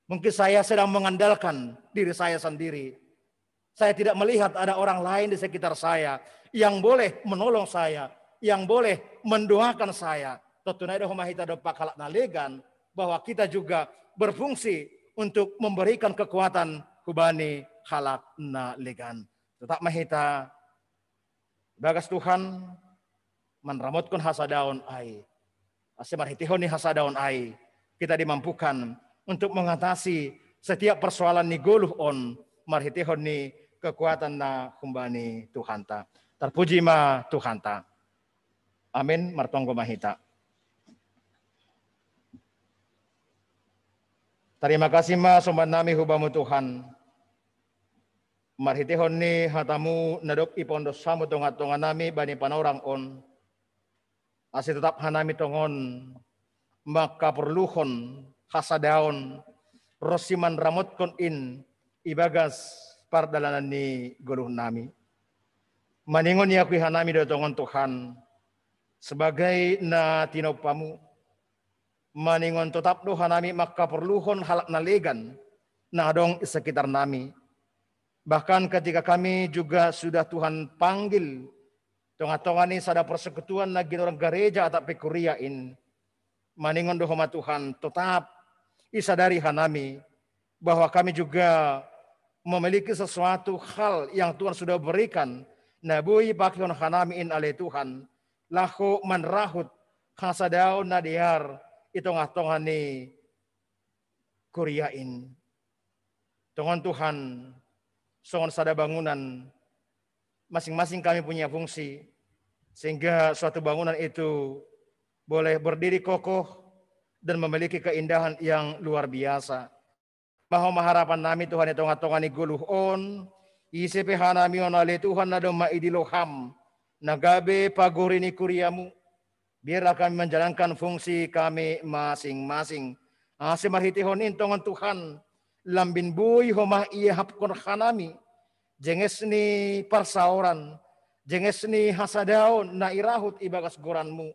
Mungkin saya sedang mengandalkan diri saya sendiri. Saya tidak melihat ada orang lain di sekitar saya yang boleh menolong saya, yang boleh mendoakan saya. Tontu nai do homa hita dompak halak na legan, bahwa kita juga berfungsi untuk memberikan kekuatan hubani halak na legan. Tetap ma hita bagas Tuhan manramotkon hasadaon ai. Ase marhitehon ni hasadaon ai, kita dimampukan untuk mengatasi setiap persoalan ni goluh on marhitehon ni kekuatan na humbani Tuhanta. Terpuji ma Tuhanta. Amin. Martonggo ma hita. Terima kasih ma somban nami hubamu Tuhan. Marhitehon ni hatamu na dob ipaondos hamu tonga-tonga nami bani panorang on, ase totap hanami tongon mangkaporluhon hasadaon ronsi manramotkon in ibagas pardalanan ni goluh nami. Maningon iakui hanami do tongon Tuhan, sebagai na tinompamu, maningon totap do hanami mangkaporluhon halak na legan na adong i sekitar nami. Bahkan ketika kami juga sudah Tuhan panggil tonga-tonga ni sada persekutuan na ginorang gareja atap pe kuria in, maningon do homa Tuhan totap isadari hanami bahwa kami juga memiliki sesuatu hal yang Tuhan sudah berikan, na boi pakihon hanami in ale Tuhan, laho manrahut hasadaon na dear i tonga-tonga ni kuria in. Tongon Tuhan, songon sada bangunan, masing-masing kami punya fungsi, sehingga suatu bangunan itu boleh berdiri kokoh dan memiliki keindahan yang luar biasa. Maho ma harapan nami Tuhan i tonga-tonga ni goluh on, ise pe hanami on ale Tuhan na domma idilo Ham, na gabe pagori ni kuriamu, biarlah kami menjalankan fungsi kami masing-masing. Ase marhitehon in tongon Tuhan, lambin boi homa iahapkon hanami jenges ni parsaoran, jenges ni hasadaon na irahut ibagas goranmu.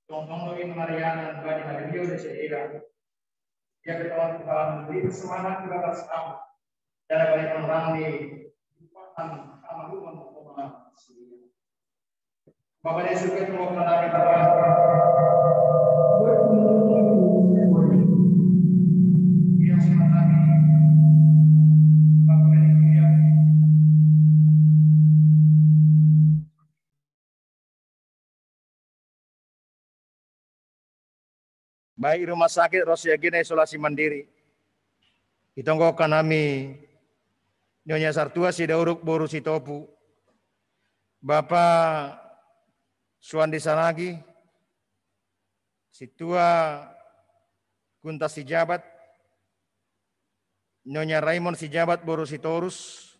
Tongtong lagi Mariana bani Mario de Seira. Dia berkawan Tuhan beri semangat kepada sama dan bagi orang di Tuhan sama rumah. Bapak dan Ibu, kita mau kenal kita. Yang sama kami, Bapak dan Ibu yang baik rumah sakit ronsi agenda isolasi mandiri. Itonggokan nami Nyonya Sartua Sidauruk boru Sitopu, Bapak Suwandi Saragi, Sintua Kuntas Sijabat, Nyonya Raymond Sijabat boru Sitorus,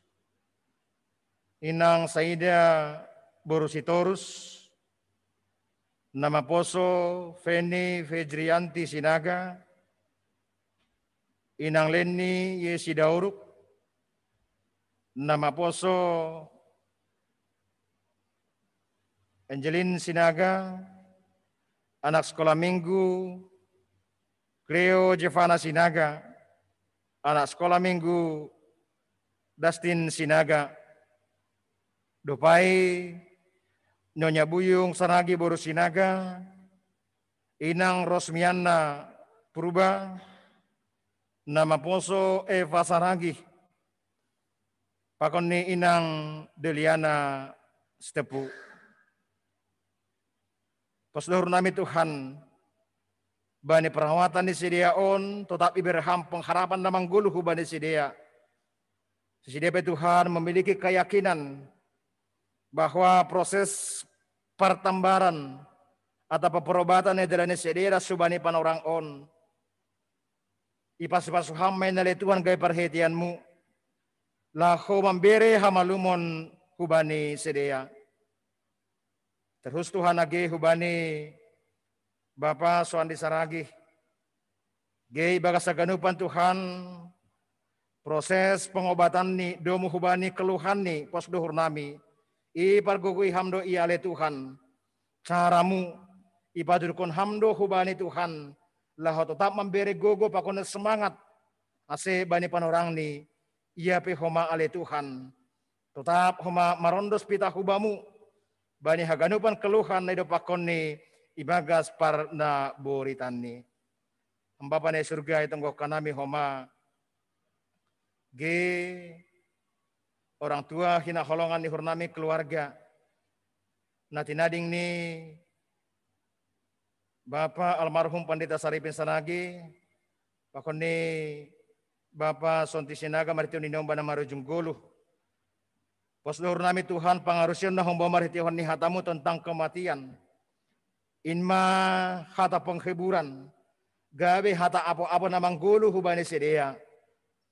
Inang Saida boru Sitorus, na maposo Feni Fedrianti Sinaga, inang Lenni Yesi Dauruk, na maposo Angelin Sinaga, anak sekolah minggu Cleo Jevana Sinaga, anak sekolah minggu Dustin Sinaga, dopai Nyonya Buyung Saragi boru Sinaga, inang Rosmiana Purba, na maposo Eva Saragi, pakon ni inang Deliana Sitepu. Pos dohor nami Tuhan, bani perawatan ni sidea on, totap ibere Ham pengharapan na manggoluh hubani sidea. Sidea pe Tuhan memiliki keyakinan bahwa proses pertambaran atau perobatan na idalan ni sidea ras hubani panorang on, ipasu-pasu Ham ma i ale Tuhan gabe parhitean-Mu, laho mambere hamalumon hubani sidea. Terus Tuhan age hubani Bapa Soandi Saragi, gabe ibagas haganupan Tuhan, proses pengobatan ni domu hubani keluhan ni pos dohor nami, ipargogoi Ham do i ale Tuhan, cara-Mu, ipadurukkon Ham do hubani Tuhan, laho totap mambere gogo pakon semangat, ase bani panorang ni, ia pe homa ale Tuhan, totap homa marondos pitah hu Bamu, bani haganupan keluhan na idompakkon ni ibagas parnaboritan ni. Bapa na i surga, itonggohon nami homa, gabe orang tua hinaholongan ni uhur nami keluarga, na tinading ni Bapa almarhum Pandita Saripin Saragi, pakon ni Bapa Sonti Sinaga marhitehon ni nomba na marujung goluh. Pos dohor nami Tuhan, pangarusion na humbahon marhitehon ni hata-Mu tentang kematian, in ma hata penghiburan, gabe hata apo-apo na manggoluh hubani sidea.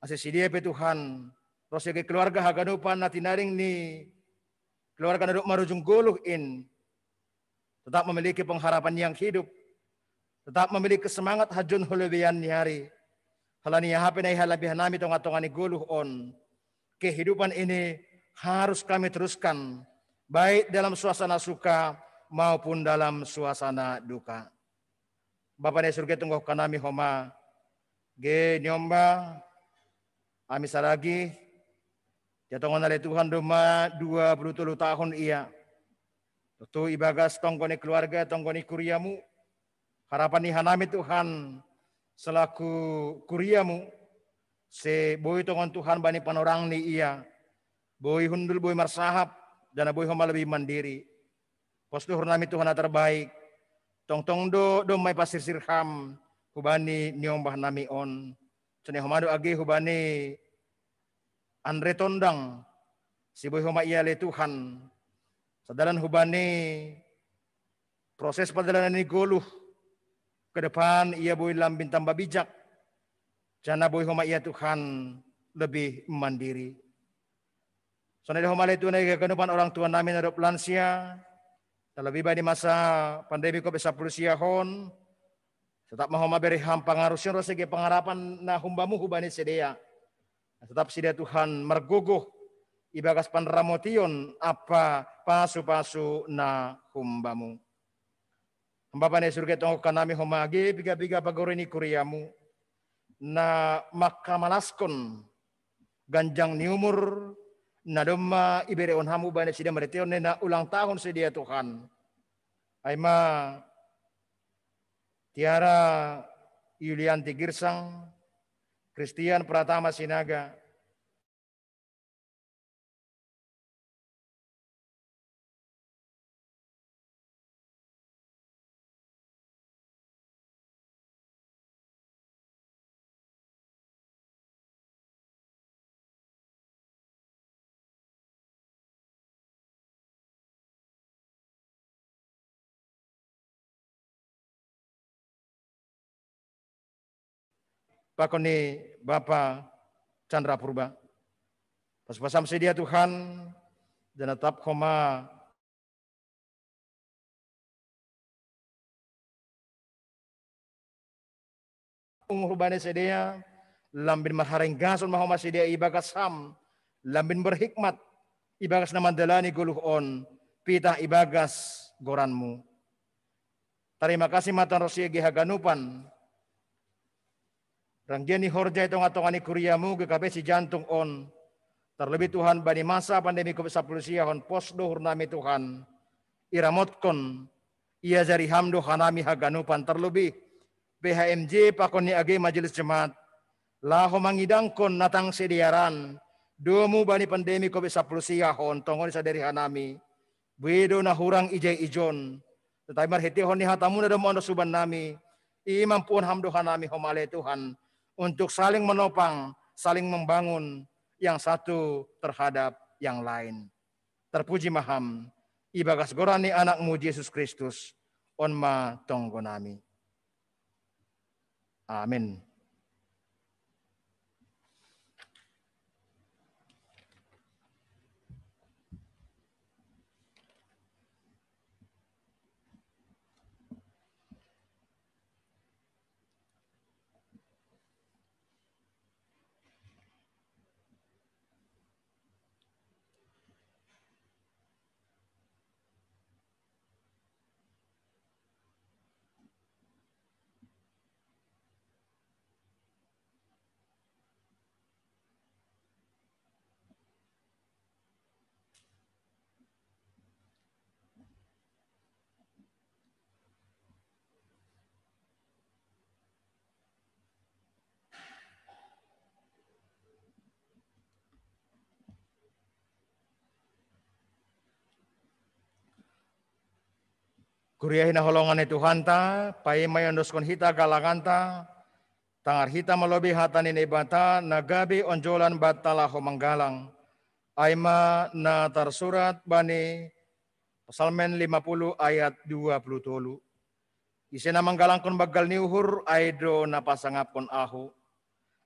Ase sidea pe Tuhan, ro sebagai keluarga haganupan na tinading ni keluarga na dob marujung goluh in, tetap memiliki pengharapan yang hidup, tetap memiliki semangat hadjuhon halebean ni ari. Halani aha pe na ihalebi hanami tonga-tonga ni goluh on, kehidupan ini harus kami teruskan, baik dalam suasana suka maupun dalam suasana duka. Bapa na i surga, itonggohon nami homa, gabe nomba ami Saragi, ia tongon ale Tuhan domma dua puluh tolu tahun ia. Tontu ibagas tonggo ni keluarga, tonggo ni kuria-Mu, harapan ni hanami Tuhan, selaku kuria-Mu, ase boi tongon Tuhan bani panorang ni ia, boi hundul, boi marsahap, janah boi homa lebih mandiri. Pos dohor nami Tuhan na terbaik, tongtong do domma ipasirsir Ham hubani niombah nami on. Sonai homa do age hubani Andre Tondang, ase boi homa ia ale Tuhan, sadalan hubani proses pardalanan ni goluh, ke depan ia boi lambin tambah bijak, janah boi homa ia Tuhan lebih mandiri. Sonai do homa ale Tuhan age haganupan orang tua nami na dob lansia, terlebih bani masa pandemi covid sampulu sia on, tetap ma homa bere Ham pangarusion ro sebagai pengharapan na hum Bamu hubani sidea. Tetap sidea Tuhan margogoh ibagas panramotion ampa pasu-pasu na hum Bamu. Bapa na i surga, itonggohon nami homa age piga-piga pagori ni kuria-Mu, na mangkamalaskon ganjang ni umur na domma iberehon Ham hubani sidea marhitehon ni na ulang tahun sidea Tuhan. Ai ma Tiara Yulianti Girsang, Christian Pratama Sinaga, pakon ni Bapa Chandra Purba. Pasu-pasu Ham sidea Tuhan, janah tetap homa hubani sidea, lambin marharinggason ma homa sidea ibagas ham, lambin berhikmat ibagas na mandalani goluh on, pitah ibagas goranmu. Tarima kasih ma Tuhan ronsi age haganupan. Ranggian ni horja i tonga-tonga ni kuriamu, G K P si Jantung on. Terlebih Tuhan, bani masa pandemi covid sapuluh sia on, pos do uhur nami Tuhan. Iramotkon, iajari ham do hanami haganupan, terlebih P H M J pakon ni age majelis jemaat, laho mangidangkon na tang sidearan domu bani pandemi covid sapuluh sia on, tongon i sadari hanami. Bue do na hurang ijai ijon. Tetapi marhitehon ni hatamuna do maondo suban nami, i mampuon ham do hanami homa ale Tuhan, untuk saling menopang, saling membangun, yang satu terhadap yang lain. Terpuji ma ham, ibagas goran ni anakmu Jesus Kristus, on ma tonggo nami. Amin. Kuria hinaholongan ni Tuhanta, paima iondoskon hita galanganta, tangar hita malobi hata ni Naibata, na gabe onjolan banta laho manggalang. Ai ma na tarsurat bani Psalmen lima puluh ayat dua puluh tolu. Ise na manggalangkon banggal ni uhur, ai do na pasangapkon ahu.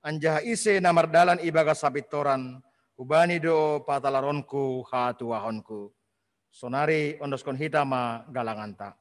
Anjaha ise na mardalan ibagas hapintoran, hubani do patalaronku hatuahonku. Sonari ondoskon hita ma galanganta.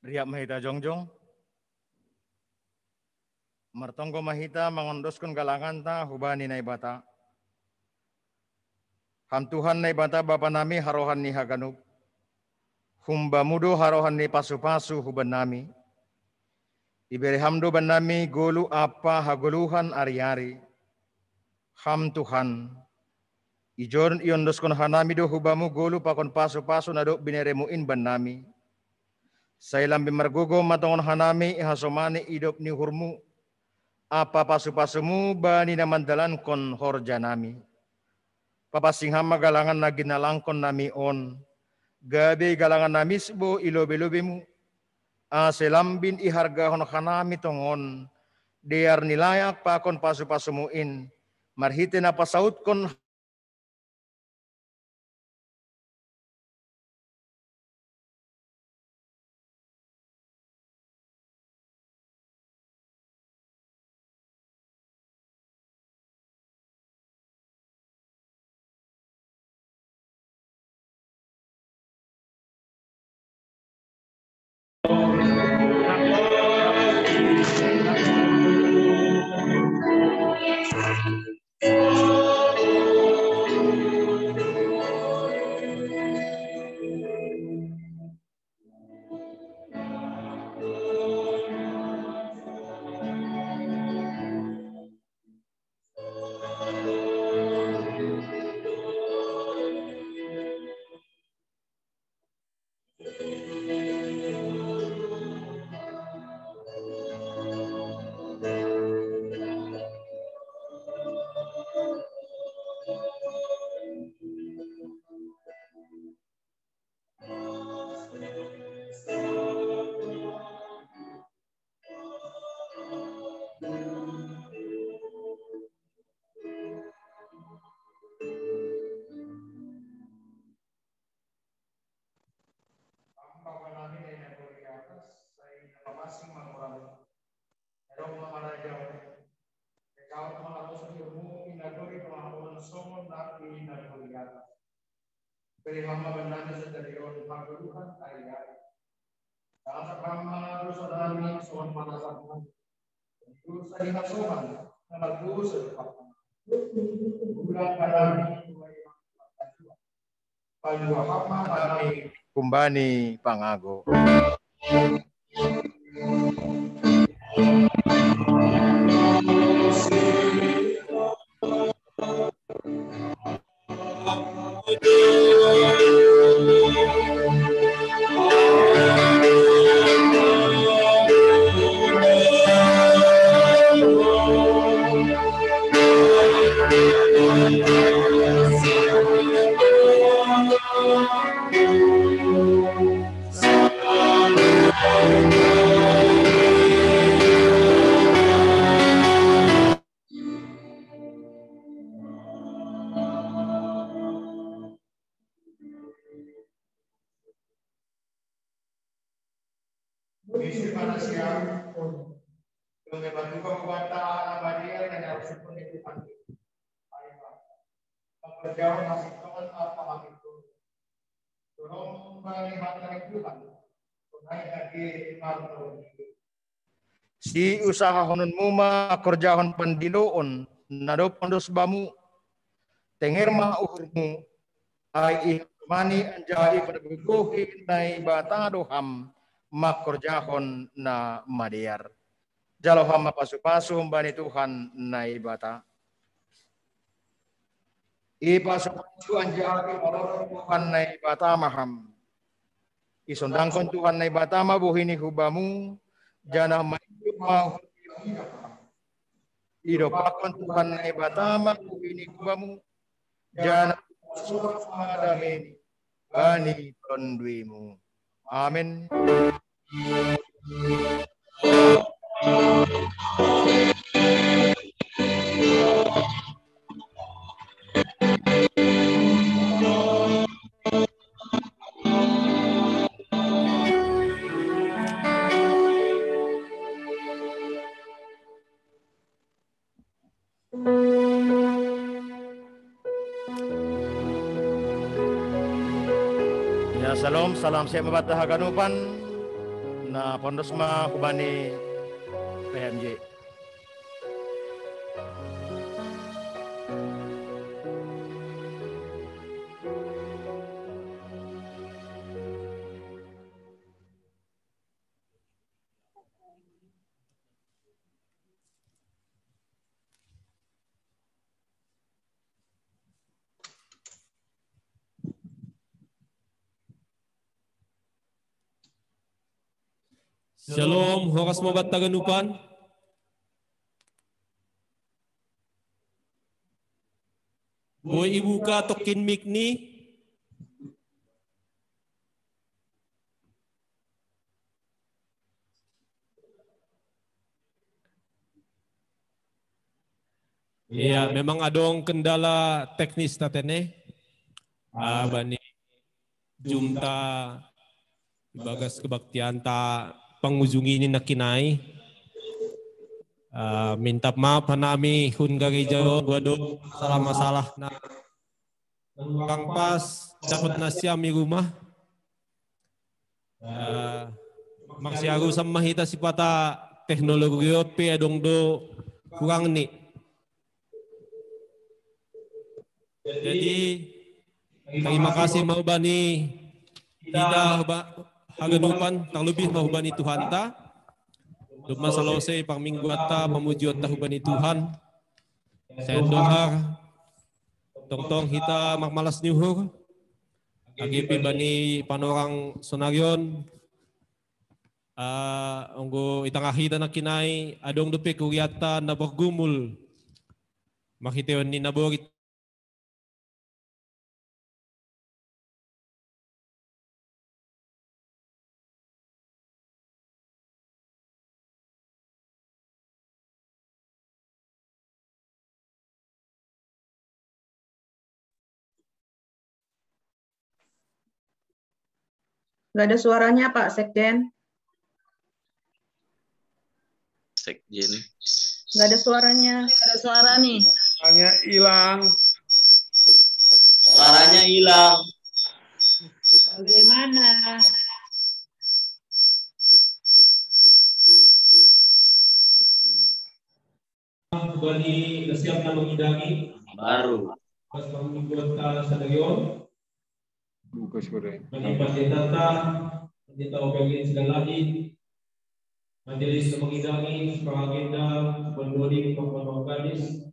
Riap ma hita jongjong. Martonggo ma hita mangondoskon galanganta hubani Naibata. Ham Tuhan Naibata Bapa nami, harohan ni haganup. Hum-Bamu do harohan ni pasu-pasu hubannami. Ibere Ham do bannami goluh ampa hagoluhan ari-ari. Ham Tuhan, Ijon iondoskon hanami do hu Bamu goluh pakon pasu-pasu na dob binereMu in bannami. Sai lambin margogoh ma tongon hanami ihasomani idop ni uhurMu, ampa pasu-pasuMu bani na mandalankon horjanami. Papansing Ham ma galangan na ginalangkon nami on, gabe galangan na misbo i lobei-lobeiMu, ase lambin ihargahon hanami tongon dear ni layak pakon pasu-pasuMu in, marhitei na pasautkon Bapa nami na i nagori atas, sai na papansing ma goraMu. Na dob marajau, ekaon ma harosuhonMu i nagori panganggoan songon na i nagori atas. Bere Ham ma bannami sadari on hagoluhan ari-ari. Sangap Ham ma dosa nami songon panasan nami. Dosa ni hasoman na mardosa dohot Ham. Ulang hanami, Tuhan, Paluah Ham ma hanami humbani pangago. Bisi pada siang pun, dengan bantuan kuat Allah Maria dan harus pun itu kan. Pekerjaan masih teman apa lagi tu? Tolong bagi hati Tuhan. Naik lagi lima tahun. Siusahahononmu ma korjahon pandiloon na dob ondos bamu. Tenger ma uhurmu, ai ihasomani anjaha ipargogohi Naibata do ham mangkorjahon na madear. Jalo ham ma pasupasu humbani Tuhan Naibata. Ipasupasu anjaha iparorot Tuhan Naibata ma ham. Isondangkon Tuhan Naibata ma bohini hu bamu, janah maidup ma hu bamu. Idompakkon Tuhan Naibata ma bohini hu bamu, janah ipasorak ma dameini bani tonduimu. Amen. Ya, salam, salam sehat ma banta haganupan. Na pondos ma hubani P M J. Shalom, horas mabatta ganupan. Boi ibuka tokkin mic ni. Iya, memang adong kendala teknis ta tene. Ah, bani Zoom ta ibagas kebaktian ta pangujungi ni nakinai. Ah, minta maaf hanami hun gareja on, gua do masalah-masalah na. Nang pas dapat nasiam i rumah. Ah, mangsiaru sama hita sipata teknologi on pe adong do kurang ni. Jadi, terima kasih mau bani kita ba-, haganupan, terlebih mau bani Tuhan ta. Duk masalah saya pamingguan ta, pamujion ta hubani Tuhan. Saya dohar, tongtong hita makmalas ni uhur. Agi pe bani panorang sonarion, ah, onggo itangah hita nakinai, adong dope kuriatta na bergumul. Makiteon ni naborit. Nggak ada suaranya, Pak Sekjen. Sekjen. Nggak ada suaranya. Nggak ada suara nih. Suaranya hilang. Suaranya hilang. Bagaimana? Bani nasiam na mangidangi. Baru. Pas pamingguan ta sadarion. Buka suara. Bani pandita ta, pandita O P G Sigalagi. Majelis na mangidangi, supraagenda, bendori, pembangunan gadis.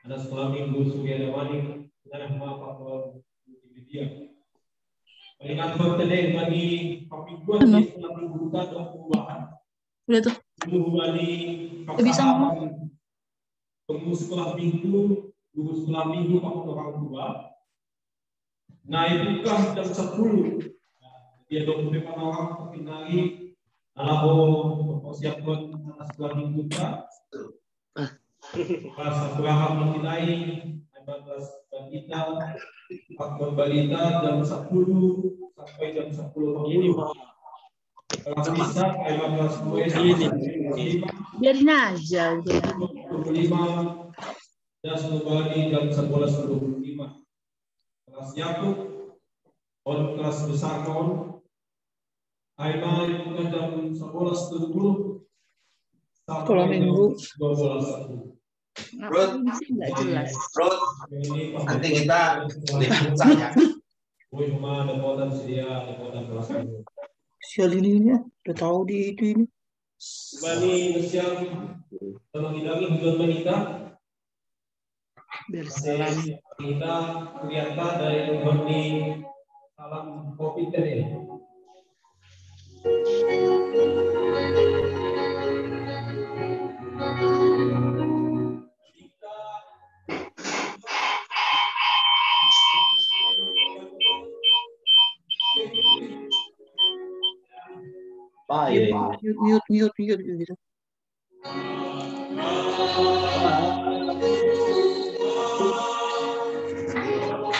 Anak sekolah minggu, Surya Damani. Nah, maaf, Pak, multimedia. Paling antara tadi bani pamingguan di sekolah minggu ta ada perubahan. Udah tuh. Perubahan di Udah bisa ngomong. Pengurus sekolah minggu, guru sekolah minggu, pakai orang tua. Nah, itu kan jam sepuluh. Dia dong pe panorang tapi nari. Alaho persiapan anak sekolah minggu ta. Pas Abraham makinai, ada kelas balita, faktor balita jam sepuluh sampai jam sepuluh. Ini mah. Kelas bisa, ada kelas dua ini. Biarin aja udah. Dua puluh lima, das kembali jam sebelas dua puluh lima. Kelas Yakub, on kelas besar kon. Aima bukan jam sebelas dua puluh. Sekolah minggu. Dua belas satu. Ngapain sih nggak jelas? Ruth, nanti kita liputan ya. Woi, rumah ada kuota sedia, ada kuota kelas minggu. Sial ininya, udah tahu di itu ini. Bani siang, kalau tidak tujuan kita, Biar salam. Kita kuliah dari Bani salam covid tadi. Baik. Mute, mute, mute, mute, gitu.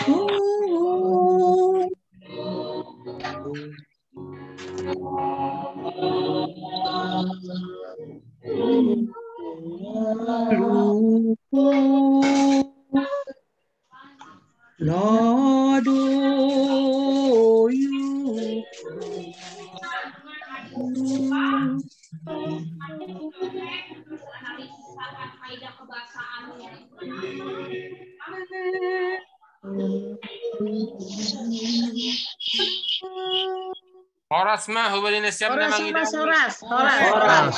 Lupa. Lado you. Horas mah, hubungan siap Horas, namang horas, idang. Horas, horas. Horas.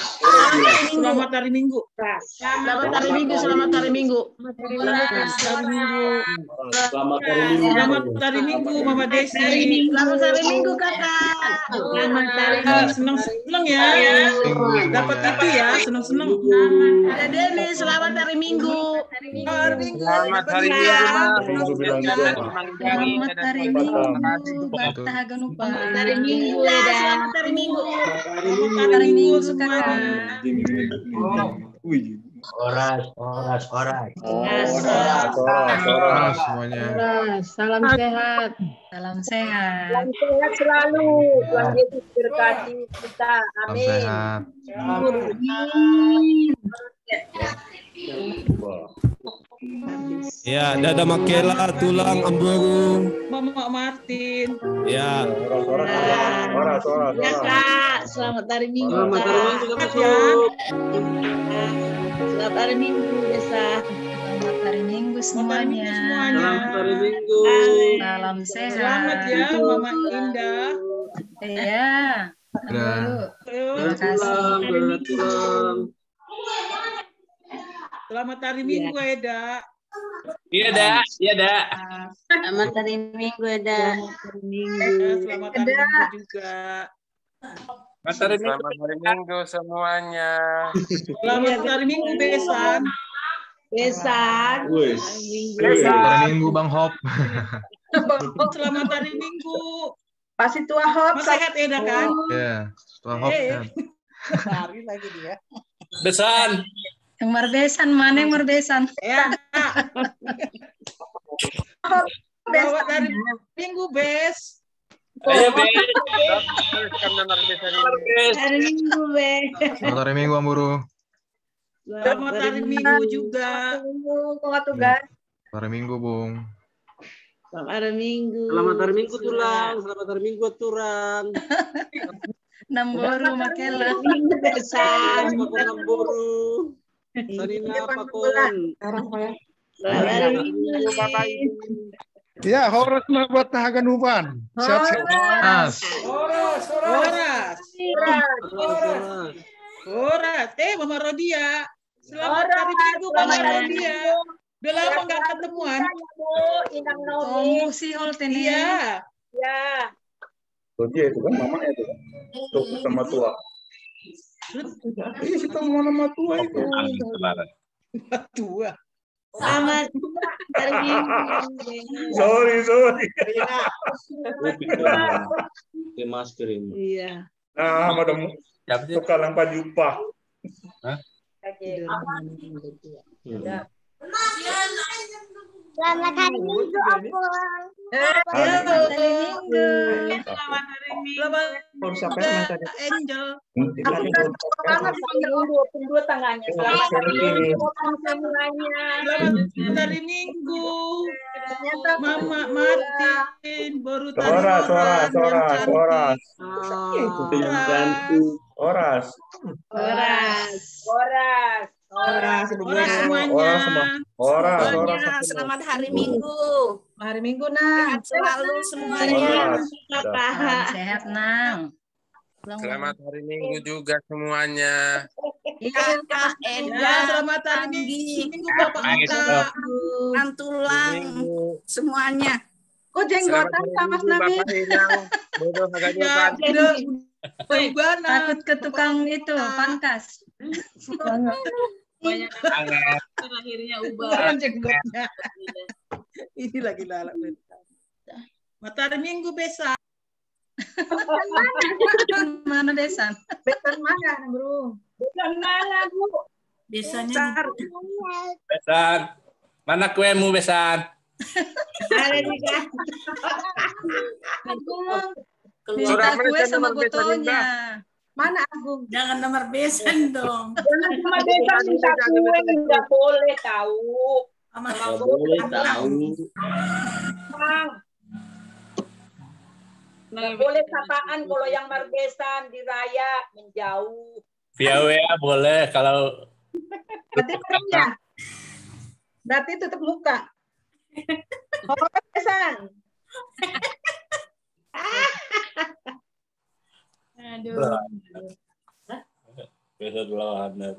Selamat hari Minggu. Selamat hari Minggu, selamat hari Minggu. Selamat hari Minggu. Selamat hari Minggu. Selamat hari Minggu, Mama Desi. Selamat hari Minggu, Kakak. Selamat hari Minggu. Senang-senang ya. Dapat itu ya, senang-senang. Ada Denny, selamat hari Minggu. Hari Minggu. Selamat hari Minggu, Mas. Minggu bilang juga, Mas. Selamat hari Minggu. Selamat hari Minggu. Bata Haganupa. Selamat hari Minggu, Eda. Selamat hari Minggu. Selamat hari Minggu semuanya. Wih. Horas, horas, horas. Horas, horas, horas. Semuanya. Salam sehat. Salam sehat. Salam sehat selalu. Tuhan Yesus berkati kita. Salam Amin. Sehat. Amin. Ya, dada Makela, Tulang, Amboru. Mama Martin. Ya. Horas, horas, horas, horas, horas, Ya, horas. Kak, selamat hari Minggu, Selamat hari Kak. Minggu, Kak Cut. Selamat hari Minggu, Desa. Selamat hari Minggu Selamat hari Minggu semuanya. Semuanya. Selamat hari Minggu. Salam sehat. Selamat ya, Mama Indah. Iya. Udah. Aduh, Ayo. terima kasih. Tulang, tulang. Selamat hari Minggu, Eda. Iya, Dak. Iya, Dak. Selamat hari Minggu, Eda. Ya, selamat hari Minggu juga. Selamat hari Minggu semuanya. Selamat hari Minggu, Besan. Besan. Wes. Besan. Hari Minggu, Bang Hop. Selamat hari Minggu. Pasti tua Hop. Masih sehat, Eda, kan? Ya, setelah Hop Eh. kan. Lari lagi dia. Besan. Yang marbesan, mana yang marbesan? Ya. Selamat hari Minggu, Bes. Ayo, Bes. Terus kan nomor besan ini. Hari Minggu, Be. Selamat hari Minggu, Amboru. Selamat hari Minggu juga. Minggu, kok tugas? Hari Minggu, Bung. Selamat hari Minggu. Selamat hari Minggu, Tulang. Selamat hari Minggu, Tulang. Namboru Makela. Minggu, Besan. Selamat Amboru. Sanina, Pakon. Selamat hari Minggu. Ya, horas mah buat Haganupan. Sehat-sehat. Mas. Horas, horas. Horas. Horas. Eh, Mama Rodia. Selamat hari Minggu, Mama Rodia. Udah lama nggak ketemuan. Bu, Inang Naomi. Tombu sih hol tene. Iya. Ya. Rodia itu kan mamanya itu kan. Tuh, sama tua. Iya, kita mau nama tua itu. Tua. Selamat hari Minggu. Sorry, sorry. Pakai masker ini. Iya. Nah, madam Siapa sih? tukang yang pajupa. Oke. Tidur. Hmm. Selamat hari Minggu, Opung. Selamat hari Minggu. Selamat hari Minggu. Baru siapa yang mencari? Angel. Aku udah tua banget, Opung. Opung dua tangannya. Selamat hari Minggu, Opung semuanya. Selamat hari Minggu. Ternyata Mama Martin, baru tadi Horas, horas, yang horas, cantik. Horas. Oh. Yang cantik. Horas. Horas. Horas. Horas. Horas semuanya. Horas semua. Horas, horas. Semuanya, selamat hari Minggu. Hari Minggu, Nang. Sehat selalu semuanya. Horas. Salam sehat, Nang. Selamat hari Minggu juga semuanya. Iya, Kak Eda, Ya, selamat hari Anggi, Minggu, Bapak Angka. Tulang, semuanya. Kok jenggotan sama Mas Nami? Bodoh agak Ya, depan. udah, udah ubanan. Takut ke tukang itu, pangkas. Aneh. Akhirnya ubah. Ubanan jenggotnya. Ini lagi lalak. Matahari Minggu, Besan. Mana Besan? Besan mana, Bro? Besan mana, Bu? Biasanya Besan. Mana kuemu, Besan? Ada juga. Minta kue sama botonya. Mana, Agung? Jangan nomor besan dong. Jangan sama Besan minta kue, nggak boleh tahu. Sama Nggak boleh tahu. Bang. Nggak boleh sapaan kalau yang marbesan di raya menjauh. Via W A boleh kalau Berarti serem ya? Berarti tutup muka. Horas, Besan. Biasa dolanan.